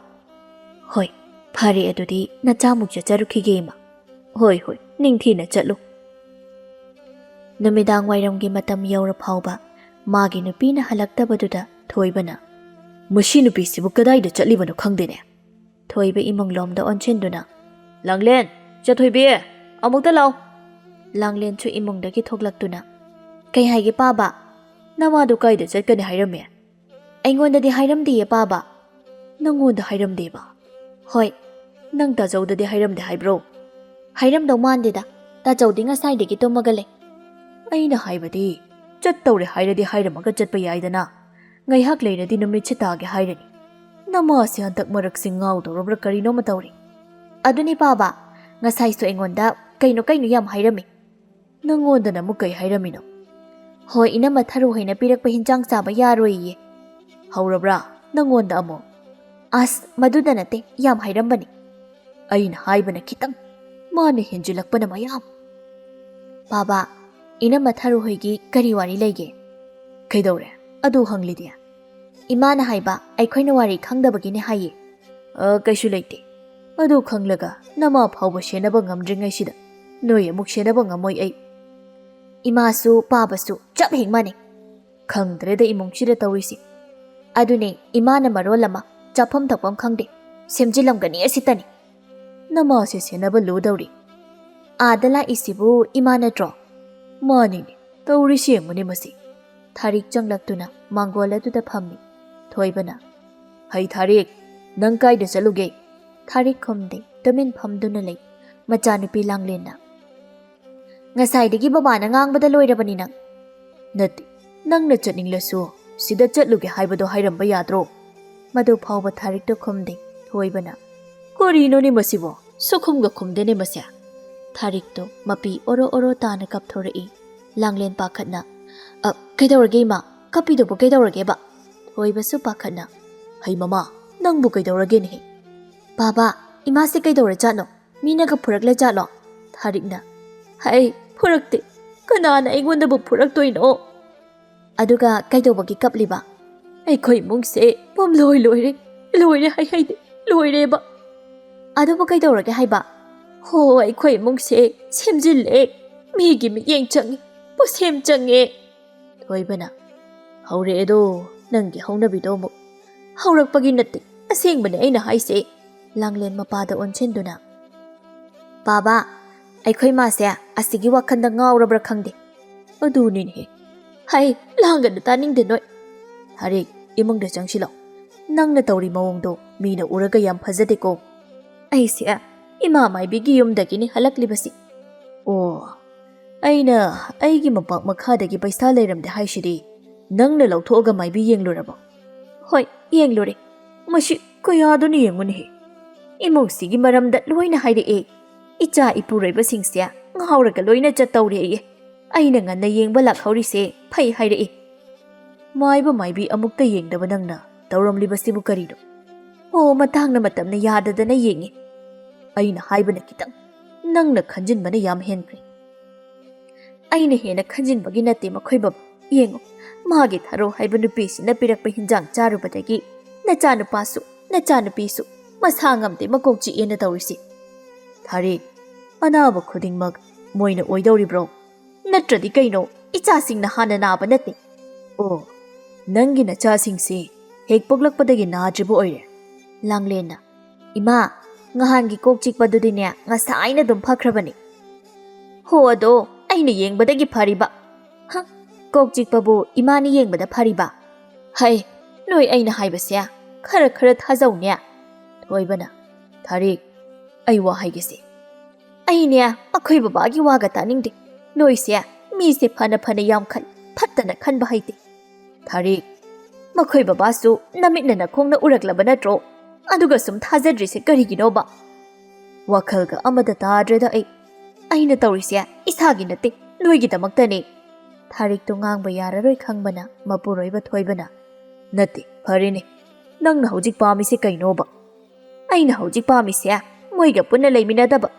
"ꯍꯣꯏ, ꯐꯔꯦ, ꯑꯗꯨꯗꯤ ꯅꯆꯥꯃꯨꯛ ꯆꯠꯆꯔꯨꯈꯤꯒꯦ, ꯏꯃꯥ꯫ ꯍꯣꯏ, ꯍꯣꯏ, ꯅꯤꯡꯊꯤꯅ ꯆꯠꯂꯨ꯫" ꯅꯨꯃꯤꯗꯥꯡ ꯋꯥꯏꯔꯝꯒꯤ ꯃꯇꯝ ꯌꯧꯔ ꯐꯥꯎꯕ ꯃꯥꯒꯤ ꯅꯨꯄꯤꯅ ꯍꯜꯂꯛꯇꯕꯗꯨꯗ ꯊꯣꯏꯕꯅ, "ꯃꯁꯤ ꯅꯨꯄꯤꯁꯤꯕꯨ ꯀꯗꯥꯏꯗ ꯆꯠꯂꯤꯕꯅꯣ ꯈꯪꯗꯦꯅꯦ꯫" ꯊꯣꯏꯕ ꯏꯃꯨꯡꯂꯣꯝꯗ ꯑꯣꯟꯁꯤꯟꯗꯨꯅ, "ꯂꯥꯡꯂꯦꯟ, ꯆꯠꯊꯣꯏꯕꯤ, ꯑꯃꯨꯛꯇ ꯂꯥꯎ꯫" ꯂꯥꯡꯂꯦꯟꯁꯨ ꯏꯃꯨꯡꯗꯒꯤ ꯊꯣꯛꯂꯛꯇꯨꯅ, "ꯀꯩ ꯍꯥꯏꯒꯦ ꯄꯥꯕ?" "ꯅꯃꯥꯗꯨ ꯀꯥꯏꯗ ꯆꯠꯀꯅꯤ ꯍꯥꯏꯔꯝꯃꯦ?" "ꯑꯩꯉꯣꯟꯗꯗꯤ ꯍꯥꯏꯔꯝꯗꯦꯌꯦ ꯄꯥꯕ꯫" "ꯅꯪꯉꯣꯟꯗ ꯍꯥꯏꯔꯝꯗꯦꯕ?" "ꯍꯣꯏ꯫" "ꯅꯪ ꯇꯥꯆꯧꯗꯗꯤ ꯍꯥꯏꯔꯝꯗꯦ ꯍꯥꯏꯕ꯭ꯔꯣ?" "ꯍꯥꯏꯔꯝꯗꯧ ꯃꯥꯟꯗꯦꯗ, ꯇꯥꯆꯧꯗꯤ ꯉꯁꯥꯏꯗꯒꯤ ꯇꯨꯝꯃꯒ ꯂꯩ꯫" "ꯑꯩꯅ ꯍꯥꯏꯕꯗꯤ, ꯆꯠꯇꯧꯔꯦ ꯍꯥꯏꯔꯗꯤ ꯍꯥꯏꯔꯝꯃꯒ ꯆꯠꯄ ꯌꯥꯏꯗꯅ꯫ ꯉꯥꯏꯍꯥꯛ ꯂꯩꯔꯗꯤ ꯅꯨꯃꯤꯠꯁꯦ ꯇꯥꯒꯦ ꯍꯥꯏꯔꯅꯤ꯫ ꯅꯃꯥꯁꯦ ꯍꯟꯗꯛ ꯃꯔꯛꯁꯦ ꯉꯥꯎꯗꯧꯔꯕ꯭ꯔꯥ ꯀꯔꯤꯅꯣꯃ ꯇꯧꯔꯤ꯫" "ꯑꯗꯨꯅꯤ ꯄꯥꯕ, ꯉꯁꯥꯏꯁꯨ ꯑꯩꯉꯣꯟꯗ ꯀꯩꯅꯣ ꯀꯩꯅꯣ ꯌꯥꯝ ꯍꯥꯏꯔꯝꯃꯤ꯫" "ꯅꯪꯉꯣꯟꯗꯅ ꯑꯃꯨꯛ ꯀꯩ ꯍꯥꯏꯔꯝꯃꯤꯅꯣ?" "ꯍꯣꯏ, ꯏꯅꯝꯃ ꯊꯔꯨ ꯍꯣꯏꯅ ꯄꯤꯔꯛꯄ ꯍꯤꯟꯖꯥꯡ ꯆꯥꯕ ꯌꯥꯔꯣꯏꯌꯦ꯫" "ꯍꯧꯔꯕ꯭ꯔꯥ ꯅꯪꯉꯣꯟꯗ ꯑꯃꯨꯛ?" "ꯑꯁ, ꯃꯗꯨꯗ ꯅꯠꯇꯦ, ꯌꯥꯝ ꯍꯥꯏꯔꯝꯕꯅꯤ꯫" "ꯑꯩꯅ ꯍꯥꯏꯕꯅ ꯈꯤꯇꯪ, ꯃꯥꯅ ꯍꯦꯟꯖꯤꯜꯂꯛꯄꯅ ꯃꯌꯥꯝ꯫" "ꯄꯥꯕ, ꯏꯅꯝꯃ ꯊꯔꯨ ꯍꯣꯏꯒꯤ ꯀꯔꯤ ꯋꯥꯔꯤ ꯂꯩꯒꯦ?" "ꯀꯩꯗꯧꯔꯦ? ꯑꯗꯨ ꯍꯪꯂꯤꯗꯤ?" "ꯏꯃꯥꯅ ꯍꯥꯏꯕ, ꯑꯩꯈꯣꯏꯅ ꯋꯥꯔꯤ ꯈꯪꯗꯕꯒꯤꯅꯦ ꯍꯥꯏꯌꯦ꯫" "ꯑ, ꯀꯩꯁꯨ ꯂꯩꯇꯦ꯫ ꯑꯗꯨ ꯈꯪꯂꯒ ꯅꯃꯥ ꯐꯥꯎꯕ ꯁꯦꯟꯅꯕ ꯉꯝꯗ꯭ꯔꯤꯉꯩꯁꯤꯗ ꯅꯣꯏ ꯑꯃꯨꯛ ꯁꯦꯟꯅꯕ ꯉꯝꯃꯣꯏ ꯑꯩ꯫" "ꯏꯃꯥꯁꯨ ꯄꯥꯕꯁꯨ ꯆꯞ ꯍꯦꯛ ꯃꯥꯟꯅꯩ꯫ ꯈꯪꯗ꯭ꯔꯦꯗ ꯏꯃꯨꯡꯁꯤꯗ ꯇꯧꯔꯤꯁꯤ꯫ ꯑꯗꯨꯅꯦ, ꯏꯃꯥꯅ ꯃꯔꯣꯜ ꯑꯃ ꯆꯥꯐꯝ ꯊꯛꯐꯝ ꯈꯪꯗꯦ, ꯁꯦꯝꯖꯤꯜꯂꯝꯒꯅꯤ ꯑꯁꯤꯇꯅꯤ꯫" "ꯅꯃꯥꯁꯦ ꯁꯦꯟꯅꯕ ꯂꯨꯗꯧꯔꯤ꯫" "ꯑꯥꯗ ꯂꯥꯛꯏꯁꯤꯕꯨ ꯏꯃꯥ ꯅꯠꯇ꯭ꯔꯣ?" "ꯃꯥꯅꯤꯅꯦ, ꯇꯧꯔꯤꯁꯤ ꯌꯦꯡꯉꯨꯅꯦ ꯃꯁꯤ꯫" ꯊꯥꯔꯤꯛ ꯆꯪꯂꯛꯇꯨꯅ ꯃꯥꯡꯒꯣꯜ ꯑꯗꯨꯗ ꯐꯝꯃꯤ꯫ ꯊꯣꯏꯕꯅ, "ꯍꯩ ꯊꯥꯔꯤꯛ, ꯅꯪ ꯀꯥꯏꯗ ꯆꯠꯂꯨꯒꯦ?" ꯊꯥꯔꯤꯛ ꯈꯨꯝꯗꯦ, ꯇꯨꯃꯤꯟ ꯐꯝꯗꯨꯅ ꯂꯩ꯫ ꯃꯆꯥꯅꯨꯄꯤ ꯂꯥꯡꯂꯦꯟꯅ, "ꯉꯁꯥꯏꯗꯒꯤ ꯕꯕꯥꯅ ꯉꯥꯡꯕꯗ ꯂꯣꯏꯔꯕꯅꯤ ꯅꯪ꯫" "ꯅꯠꯇꯦ, ꯅꯪꯅ ꯆꯠꯅꯤꯡꯂꯁꯨ ꯁꯤꯗ ꯆꯠꯂꯨꯒꯦ ꯍꯥꯏꯕꯗꯣ ꯍꯥꯏꯔꯝꯕ ꯌꯥꯗ꯭ꯔꯣ?" ꯃꯗꯨ ꯐꯥꯎꯕ ꯊꯥꯔꯤꯛꯇ ꯈꯨꯝꯗꯦ꯫ ꯊꯣꯏꯕꯅ, "ꯀꯔꯤꯅꯣꯅꯦ ꯃꯁꯤꯕꯣ? ꯁꯨꯈꯨꯝꯒ ꯈꯨꯝꯗꯦꯅꯦ ꯃꯁꯦ꯫" ꯊꯥꯔꯤꯛꯇꯣ ꯃꯄꯤ ꯑꯣꯔꯣ ꯑꯣꯔꯣ ꯇꯥꯅ ꯀꯞꯊꯣꯔꯛꯏ꯫ ꯂꯥꯡꯂꯦꯟ ꯄꯥꯈꯠꯅ, "ꯑ, ꯀꯩꯗꯧꯔꯒꯦ ꯏꯃꯥ? ꯀꯞꯄꯤꯗꯨꯕꯨ ꯀꯩꯗꯧꯔꯒꯦꯕ?" ꯊꯣꯏꯕꯁꯨ ꯄꯥꯈꯠꯅ, "ꯍꯩ ꯃꯃꯥ, ꯅꯪꯕꯨ ꯀꯩꯗꯧꯔꯒꯦꯅꯦꯍꯦ?" "ꯕꯥꯕꯥ, ꯏꯃꯥꯁꯦ ꯀꯩꯗꯧꯔꯖꯥꯠꯅꯣ? ꯃꯤꯅꯒ ꯐꯨꯔꯛꯂꯖꯥꯠꯂꯣ?" ꯊꯥꯔꯤꯛꯅ, "ꯍꯩ, ꯐꯨꯔꯛꯇꯦ꯫ ꯀꯅꯥꯅ ꯑꯩꯉꯣꯟꯗꯕꯨ ꯐꯨꯔꯛꯇꯣꯏꯅꯣ?" "ꯑꯗꯨꯒ ꯀꯩꯗꯧꯕꯒꯤ ꯀꯞꯂꯤꯕ?" "ꯑꯩꯈꯣꯏ ꯏꯃꯨꯡꯁꯦ ꯄꯨꯝꯂꯣꯏ ꯂꯣꯏꯔꯦ꯫ ꯂꯣꯏꯔꯦ ꯍꯥꯏ ꯍꯥꯏꯗꯤ ꯂꯣꯏꯔꯦꯕ꯫ ꯑꯗꯨꯕꯨ ꯀꯩꯗꯧꯔꯒꯦ ꯍꯥꯏꯕ? ꯍꯣ, ꯑꯩꯈꯣꯏ ꯏꯃꯨꯡꯁꯦ ꯁꯦꯝꯖꯤꯜꯂꯦ, ꯃꯤꯒꯤ ꯃꯤꯠꯌꯦꯡ ꯆꯪꯉꯦ, ꯄꯣꯠꯁꯦꯝ ꯆꯪꯉꯦ꯫ ꯊꯣꯏꯕꯅ, ꯍꯧꯔꯛꯑꯦꯗꯣ, ꯅꯪꯒꯤ ꯍꯧꯅꯕꯤꯗꯣ ꯑꯃꯨꯛ꯫ ꯍꯧꯔꯛꯄꯒꯤ ꯅꯠꯇꯦ, ꯑꯁꯦꯡꯕꯅꯦ ꯑꯩꯅ ꯍꯥꯏꯁꯦ꯫ ꯂꯥꯡꯂꯦꯟ ꯃꯄꯥꯗ ꯑꯣꯟꯁꯤꯟꯗꯨꯅ, ꯕꯥꯕꯥ, ꯑꯩꯈꯣꯏ ꯃꯥꯁꯦ ꯑꯁꯤꯒꯤ ꯋꯥꯈꯜꯗ ꯉꯥꯎꯔꯕ꯭ꯔꯥ ꯈꯪꯗꯦ꯫ ꯑꯗꯨꯅꯤꯅꯦꯍꯦ꯫ ꯍꯩ, ꯂꯥꯡꯒꯅꯨ, ꯇꯥꯅꯤꯡꯗꯦ ꯅꯣꯏ꯫ ꯊꯥꯔꯤꯛ, ꯏꯃꯨꯡꯗ ꯆꯪꯁꯤꯜꯂꯣ꯫ ꯅꯪꯅ ꯇꯧꯔꯤ ꯃꯑꯣꯡꯗꯣ ꯃꯤꯅ ꯎꯔꯒ ꯌꯥꯝ ꯐꯖꯗꯦꯀꯣ꯫ ꯑꯩꯁꯦ ꯏꯃꯥ ꯃꯥꯏꯕꯤꯒꯤ ꯌꯨꯝꯗꯒꯤꯅꯤ ꯍꯜꯂꯛꯂꯤꯕꯁꯤ꯫ ꯑꯣ, ꯑꯩꯅ ꯑꯩꯒꯤ ꯃꯄꯥꯛ ꯃꯈꯥꯗꯒꯤ ꯄꯩꯁꯥ ꯂꯩꯔꯝꯗꯦ ꯍꯥꯏꯁꯤꯗꯤ ꯅꯪꯅ ꯂꯧꯊꯣꯛꯑꯒ ꯃꯥꯏꯕꯤ ꯌꯦꯡꯂꯨꯔꯕꯣ? ꯍꯣꯏ, ꯌꯦꯡꯂꯨꯔꯦ꯫ ꯃꯁꯤ ꯀꯌꯥꯗꯨꯅ ꯌꯦꯡꯉꯨꯅꯦꯍꯦ꯫ ꯏꯃꯨꯡꯁꯤꯒꯤ ꯃꯔꯝꯗ ꯂꯣꯏꯅ ꯍꯥꯏꯔꯛꯑꯦ꯫ ꯏꯆꯥ ꯏꯄꯨꯔꯣꯏꯕꯁꯤꯡꯁꯦ ꯉꯥꯎꯔꯒ ꯂꯣꯏꯅ ꯆꯠꯇꯧꯔꯦꯌꯦ꯫ ꯑꯩꯅ ꯉꯟꯅ ꯌꯦꯡꯕ ꯂꯥꯛꯍꯧꯔꯤꯁꯦ ꯐꯩ ꯍꯥꯏꯔꯛꯏ꯫ ꯃꯥꯏꯕ ꯃꯥꯏꯕꯤ ꯑꯃꯨꯛꯇ ꯌꯦꯡꯗꯕ ꯅꯪꯅ ꯇꯧꯔꯝꯂꯤꯕꯁꯤꯕꯨ ꯀꯔꯤꯅꯣ? ꯑꯣ, ꯃꯇꯥꯡꯅ ꯃꯇꯝꯅ ꯌꯥꯗꯗꯅ ꯌꯦꯡꯉꯤ꯫ ꯑꯩꯅ ꯍꯥꯏꯕꯅ ꯈꯤꯇꯪ, ꯅꯪꯅ ꯈꯟꯖꯤꯟꯕꯅ ꯌꯥꯝ ꯍꯦꯟꯈ꯭ꯔꯦ꯫ ꯑꯩꯅ ꯍꯦꯟꯅ ꯈꯟꯖꯤꯟꯕꯒꯤ ꯅꯠꯇꯦ ꯃꯈꯣꯏ ꯕꯕꯥ꯫ ꯌꯦꯡꯉꯨ, ꯃꯥꯒꯤ ꯊꯔꯣ ꯍꯥꯏꯕ ꯅꯨꯄꯤꯁꯤꯅ ꯄꯤꯔꯛꯄ ꯍꯤꯟꯖꯥꯡ ꯆꯥꯔꯨꯕꯗꯒꯤ ꯅꯆꯥꯅꯨꯄꯥꯁꯨ ꯅꯆꯥꯅꯨꯄꯤꯁꯨ ꯃꯁꯥ ꯉꯝꯗꯦ, ꯃꯀꯣꯛ ꯆꯤꯛꯑꯦꯅ ꯇꯧꯔꯤꯁꯤ꯫ ꯊꯥꯔꯤꯛ, ꯑꯅꯥꯕ ꯈꯨꯗꯤꯡꯃꯛ ꯃꯣꯏꯅ ꯑꯣꯏꯗꯧꯔꯤꯕ꯭ꯔꯣ? ꯅꯠꯇ꯭ꯔꯗꯤ ꯀꯩꯅꯣ, ꯏꯆꯥꯁꯤꯡꯅ ꯍꯥꯟꯅ ꯅꯥꯕ ꯅꯠꯇꯦ꯫ ꯑꯣ, ꯅꯪꯒꯤ ꯅꯆꯥꯁꯤꯡꯁꯤ ꯍꯦꯛ ꯄꯣꯛꯂꯛꯄꯗꯒꯤ ꯅꯥꯗ꯭ꯔꯤꯕ ꯑꯣꯏꯔꯦ꯫ ꯂꯥꯡꯂꯦꯟꯅ, ꯏꯃꯥ, ꯉꯍꯥꯟꯒꯤ ꯀꯣꯛ ꯆꯤꯛꯄꯗꯨꯗꯤꯅꯦ ꯉꯁꯥꯏꯅ ꯑꯗꯨꯝ ꯐꯈ꯭ꯔꯕꯅꯤ꯫ ꯍꯣ, ꯑꯗꯣ ꯑꯩꯅ ꯌꯦꯡꯕꯗꯒꯤ ꯐꯔꯤꯕ꯫ ꯍ, ꯀꯣꯛ ꯆꯤꯛꯄꯕꯨ ꯏꯃꯥꯅ ꯌꯦꯡꯕꯗ ꯐꯔꯤꯕ? ꯍꯩ, ꯅꯣꯏ ꯑꯩꯅ ꯍꯥꯏꯕꯁꯦ ꯈꯔ ꯈꯔ ꯊꯥꯖꯧꯅꯦ꯫ ꯊꯣꯏꯕꯅ, ꯊꯥꯔꯤꯛ, ꯑꯩ ꯋꯥ ꯍꯥꯏꯒꯦꯁꯦ꯫ ꯑꯩꯅꯦ ꯑꯩꯈꯣꯏ ꯕꯕꯥꯒꯤ ꯋꯥꯒ ꯇꯥꯅꯤꯡꯗꯦ꯫ ꯅꯣꯏꯁꯦ ꯃꯤꯁꯦ ꯐꯅ ꯐꯅ ꯌꯥꯝ ꯈꯟ, ꯐꯠꯇꯅ ꯈꯟꯕ ꯍꯩꯇꯦ꯫ ꯊꯥꯔꯤꯛ, ꯃꯈꯣꯏ ꯕꯕꯥꯁꯨ ꯅꯃꯤꯠꯅ ꯅꯈꯣꯡꯅ ꯎꯔꯛꯂꯕ ꯅꯠꯇ꯭ꯔꯣ? ꯑꯗꯨꯒ ꯁꯨꯝ ꯊꯥꯖꯗ꯭ꯔꯤꯁꯦ ꯀꯔꯤꯒꯤꯅꯣꯕ? ꯋꯥꯈꯜꯒ ꯑꯃꯗ ꯇꯥꯗ꯭ꯔꯦꯗ ꯑꯩ꯫ ꯑꯩꯅ ꯇꯧꯔꯤꯁꯦ ꯏꯁꯥꯒꯤ ꯅꯠꯇꯦ, ꯅꯣꯏꯒꯤꯗꯃꯛꯇꯅꯦ꯫ ꯊꯥꯔꯤꯛꯇꯣ ꯉꯥꯡꯕ ꯌꯥꯔꯔꯣꯏ ꯈꯪꯕꯅ ꯃꯄꯨꯔꯣꯏꯕ ꯊꯣꯏꯕꯅ, ꯅꯠꯇꯦ, ꯐꯔꯦꯅꯦ, ꯅꯪꯅ ꯍꯧꯖꯤꯛ ꯄꯥꯝꯃꯤꯁꯦ ꯀꯩꯅꯣꯕ? ꯑꯩꯅ ꯍꯧꯖꯤꯛ ꯄꯥꯝꯃꯤꯁꯦ ꯃꯣꯏꯒ ꯄꯨꯟꯅ ꯂꯩꯃꯤꯟꯅꯗꯕ꯫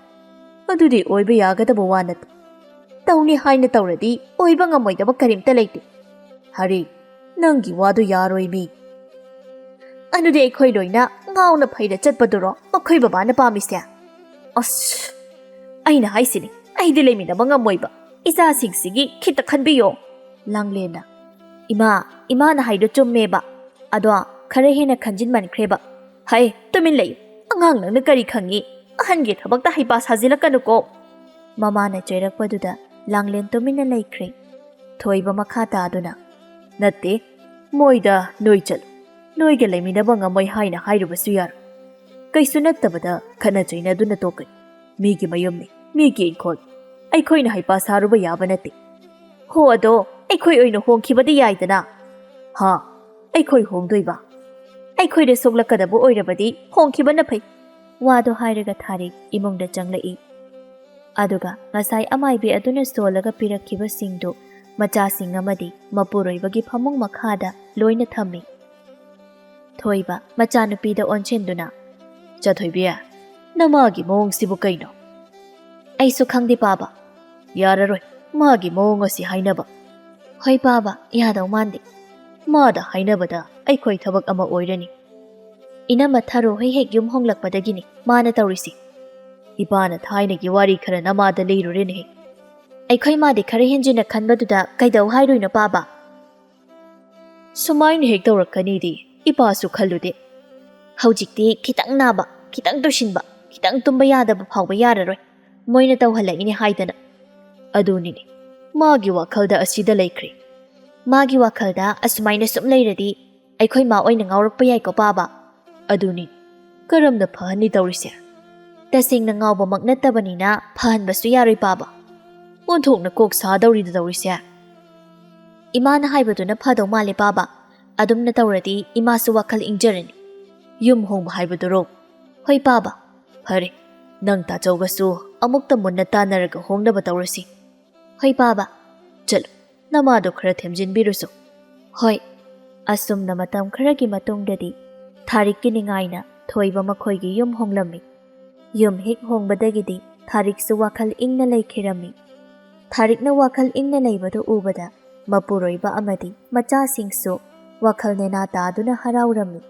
ꯑꯗꯨꯗꯤ ꯑꯣꯏꯕ ꯌꯥꯒꯗꯕ ꯋꯥ ꯅꯠꯇꯦ꯫ ꯇꯧꯅꯤ ꯍꯥꯏꯅ ꯇꯧꯔꯗꯤ ꯑꯣꯏꯕ ꯉꯝꯃꯣꯏꯗꯕ ꯀꯔꯤꯝꯇ ꯂꯩꯇꯦ꯫ ꯊꯥꯔꯤꯛ, ꯅꯪꯒꯤ ꯋꯥꯗꯨ ꯌꯥꯔꯣꯏ ꯃꯤ꯫ ꯑꯗꯨꯗꯤ ꯑꯩꯈꯣꯏ ꯂꯣꯏꯅ ꯉꯥꯎꯅ ꯐꯩꯔ ꯆꯠꯄꯗꯨꯔꯣ ꯃꯈꯣꯏ ꯕꯕꯥꯅ ꯄꯥꯝꯃꯤꯁꯦ? ꯑꯁ, ꯑꯩꯅ ꯍꯥꯏꯁꯤꯅꯤ, ꯑꯩꯗꯤ ꯂꯩꯃꯤꯟꯅꯕ ꯉꯝꯃꯣꯏꯕ꯫ ꯏꯆꯥꯁꯤꯡꯁꯤꯒꯤ ꯈꯤꯇ ꯈꯟꯕꯤꯌꯣ꯫ ꯂꯥꯡꯂꯦꯟꯅ, "ꯏꯃꯥ, ꯏꯃꯥꯅ ꯍꯥꯏꯗꯣ ꯆꯨꯝꯃꯦꯕ꯫ ꯑꯗꯣ ꯈꯔ ꯍꯦꯟꯅ ꯈꯟꯖꯤꯟꯃꯟꯈ꯭ꯔꯦꯕ꯫ ꯍꯩ, ꯇꯨꯃꯤꯟ ꯂꯩꯌꯨ꯫ ꯑꯉꯥꯡ ꯅꯪꯅ ꯀꯔꯤ ꯈꯪꯉꯤ? ꯑꯍꯟꯒꯤ ꯊꯕꯛꯇ ꯍꯩꯄꯥ ꯁꯥꯖꯤꯜꯂꯛꯀꯅꯨꯀꯣ꯫" ꯃꯃꯥꯅ ꯆꯩꯔꯛꯄꯗꯨꯗ ꯂꯥꯡꯂꯦꯟ ꯇꯨꯃꯤꯟꯅ ꯂꯩꯈ꯭ꯔꯦ꯫ ꯊꯣꯏꯕ ꯃꯈꯥ ꯇꯥꯗꯨꯅ, "ꯅꯠꯇꯦ, ꯃꯣꯏꯗ ꯅꯣꯏ ꯆꯠꯂꯨ, ꯅꯣꯏꯒ ꯂꯩꯃꯤꯟꯅꯕ ꯉꯝꯃꯣꯏ ꯍꯥꯏꯅ ꯍꯥꯏꯔꯨꯕꯁꯨ ꯌꯥꯔꯣꯏ꯫ ꯀꯩꯁꯨ ꯅꯠꯇꯕꯗ ꯈꯠꯅ ꯆꯩꯅꯗꯨꯅ ꯇꯣꯛꯀꯅꯤ꯫ ꯃꯤꯒꯤ ꯃꯌꯨꯝꯅꯤ, ꯃꯤꯒꯤ ꯏꯪꯈꯣꯜ꯫ ꯑꯩꯈꯣꯏꯅ ꯍꯩꯄꯥ ꯁꯥꯔꯨꯕ ꯌꯥꯕ ꯅꯠꯇꯦ꯫ ꯍꯣ, ꯑꯗꯣ ꯑꯩꯈꯣꯏ ꯑꯣꯏꯅ ꯍꯣꯡꯈꯤꯕꯗꯤ ꯌꯥꯏꯗꯅ?" "ꯍꯥ? ꯑꯩꯈꯣꯏ ꯍꯣꯡꯗꯣꯏꯕ? ꯑꯩꯈꯣꯏꯗ ꯁꯣꯛꯂꯛꯀꯗꯕ ꯑꯣꯏꯔꯕꯗꯤ ꯍꯣꯡꯈꯤꯕꯅ ꯐꯩ꯫" ꯋꯥꯗꯣ ꯍꯥꯏꯔꯒ ꯊꯥꯔꯤꯛ ꯏꯃꯨꯡꯗ ꯆꯪꯂꯛꯏ꯫ ꯑꯗꯨꯒ ꯉꯁꯥꯏ ꯑꯃꯥꯏꯕꯤ ꯑꯗꯨꯅ ꯁꯣꯜꯂꯒ ꯄꯤꯔꯛꯈꯤꯕꯁꯤꯡꯗꯨ ꯃꯆꯥꯁꯤꯡ ꯑꯃꯗꯤ ꯃꯄꯨꯔꯣꯏꯕꯒꯤ ꯐꯃꯨꯡ ꯃꯈꯥꯗ ꯂꯣꯏꯅ ꯊꯝꯃꯤ꯫ ꯊꯣꯏꯕ ꯃꯆꯥꯅꯨꯄꯤꯗ ꯑꯣꯟꯁꯤꯟꯗꯨꯅ, "ꯆꯥꯊꯣꯏꯕꯤ, ꯅꯃꯥꯒꯤ ꯃꯑꯣꯡꯁꯤꯕꯨ ꯀꯩꯅꯣ?" "ꯑꯩꯁꯨ ꯈꯪꯗꯦ, ꯄꯥꯕ꯫" "ꯌꯥꯔꯔꯣꯏ ꯃꯥꯒꯤ ꯃꯑꯣꯡ ꯑꯁꯤ ꯍꯥꯏꯅꯕ꯫" "ꯍꯣꯏ, ꯄꯥꯕ, ꯌꯥꯗꯧ ꯃꯥꯟꯗꯦ꯫" "ꯃꯥꯗ ꯍꯥꯏꯅꯕꯗ ꯑꯩꯈꯣꯏ ꯊꯕꯛ ꯑꯃ ꯑꯣꯏꯔꯅꯤ꯫" "ꯏꯅꯝꯃ ꯊꯔꯣ ꯍꯣꯏ ꯍꯦꯛ ꯌꯨꯝ ꯍꯣꯡꯂꯛꯄꯗꯒꯤꯅꯤ ꯃꯥꯅ ꯇꯧꯔꯤꯁꯤ꯫" "ꯏꯄꯥꯅ ꯊꯥꯏꯅꯒꯤ ꯋꯥꯔꯤ ꯈꯔ ꯅꯃꯥꯗ ꯂꯤꯔꯨꯔꯦꯅꯦꯍꯦ꯫" "ꯑꯩꯈꯣꯏ ꯃꯥꯗꯤ ꯈꯔ ꯍꯦꯟꯖꯤꯟꯅ ꯈꯟꯕꯗꯨꯗ ꯀꯩꯗꯧ ꯍꯥꯏꯔꯣꯏꯅꯣ, ꯄꯥꯕ?" "ꯁꯨꯃꯥꯏꯅ ꯍꯦꯛ ꯇꯧꯔꯛꯀꯅꯤꯗꯤ ꯏꯄꯥꯁꯨ ꯈꯜꯂꯨꯗꯦ꯫" "ꯍꯧꯖꯤꯛꯇꯤ ꯈꯤꯇꯪ ꯅꯥꯕ, ꯈꯤꯇꯪ ꯇꯨꯁꯤꯟꯕ, ꯈꯤꯇꯪ ꯇꯨꯝꯕ ꯌꯥꯗꯕ ꯐꯥꯎꯕ ꯌꯥꯔꯔꯣꯏ, ꯃꯣꯏꯅ ꯇꯧꯍꯜꯂꯛꯏꯅꯦ ꯍꯥꯏꯗꯅ꯫" "ꯑꯗꯨꯅꯤꯅꯦ, ꯃꯥꯒꯤ ꯋꯥꯈꯜꯗ ꯑꯁꯤꯗ ꯂꯩꯈ꯭ꯔꯦ꯫" "ꯃꯥꯒꯤ ꯋꯥꯈꯜꯗ ꯑꯁꯨꯃꯥꯏꯅ ꯁꯨꯝ ꯂꯩꯔꯗꯤ ꯑꯩꯈꯣꯏ ꯃꯥ ꯑꯣꯏꯅ ꯉꯥꯎꯔꯛꯄ ꯌꯥꯏꯀꯣ, ꯄꯥꯕ?" "ꯑꯗꯨꯅꯤ, ꯀꯔꯝꯅ ꯐꯍꯟꯅꯤ ꯇꯧꯔꯤꯁꯦ?" "ꯇꯁꯦꯡꯅ ꯉꯥꯎꯕꯃꯛ ꯅꯠꯇꯕꯅꯤꯅ ꯐꯍꯟꯕꯁꯨ ꯌꯥꯔꯣꯏ, ꯄꯥꯕ꯫" "ꯑꯣꯟꯊꯣꯛꯅ ꯀꯣꯛ ꯁꯥꯗꯧꯔꯤꯗ ꯇꯧꯔꯤꯁꯦ꯫" "ꯏꯃꯥꯅ ꯍꯥꯏꯕꯗꯨꯅ ꯐꯗꯧ ꯃꯥꯜꯂꯦ, ꯄꯥꯕ꯫ ꯑꯗꯨꯝꯅ ꯇꯧꯔꯗꯤ ꯏꯃꯥꯁꯨ ꯋꯥꯈꯜ ꯏꯪꯖꯔꯅꯤ꯫" "ꯌꯨꯝ ꯍꯣꯡꯕ ꯍꯥꯏꯕꯗꯨꯔꯣ?" "ꯍꯣꯏ, ꯄꯥꯕ꯫" "ꯐꯔꯦ, ꯅꯪ ꯇꯥꯆꯧꯒꯁꯨ ꯑꯃꯨꯛꯇ ꯃꯨꯟꯅ ꯇꯥꯟꯅꯔꯒ ꯍꯣꯡꯅꯕ ꯇꯧꯔꯁꯤ꯫" "ꯍꯣꯏ, ꯄꯥꯕ꯫" "ꯆꯠꯂꯨ, ꯅꯃꯥꯗꯣ ꯈꯔ ꯊꯦꯝꯖꯤꯟꯕꯤꯔꯨꯁꯨ꯫" "ꯍꯣꯏ꯫" ꯑꯁꯨꯝꯅ ꯃꯇꯝ ꯈꯔꯒꯤ ꯃꯇꯨꯡꯗꯗꯤ ꯊꯥꯔꯤꯛꯀꯤ ꯅꯤꯡꯉꯥꯏꯅ ꯊꯣꯏꯕ ꯃꯈꯣꯏꯒꯤ ꯌꯨꯝ ꯍꯣꯡꯂꯝꯃꯤ꯫ ꯌꯨꯝ ꯍꯦꯛ ꯍꯣꯡꯕꯗꯒꯤꯗꯤ ꯊꯥꯔꯤꯛꯁꯨ ꯋꯥꯈꯜ ꯏꯪꯅ ꯂꯩꯈꯤꯔꯝꯃꯤ꯫ ꯊꯥꯔꯤꯛꯅ ꯋꯥꯈꯜ ꯏꯪꯅ ꯂꯩꯕꯗꯨ ꯎꯕꯗ ꯃꯄꯨꯔꯣꯏꯕ ꯑꯃꯗꯤ ꯃꯆꯥꯁꯤꯡꯁꯨ ꯋꯥꯈꯜ ꯅꯦꯅꯥ ꯇꯥꯗꯨꯅ ꯍꯔꯥꯎꯔꯝꯃꯤ꯫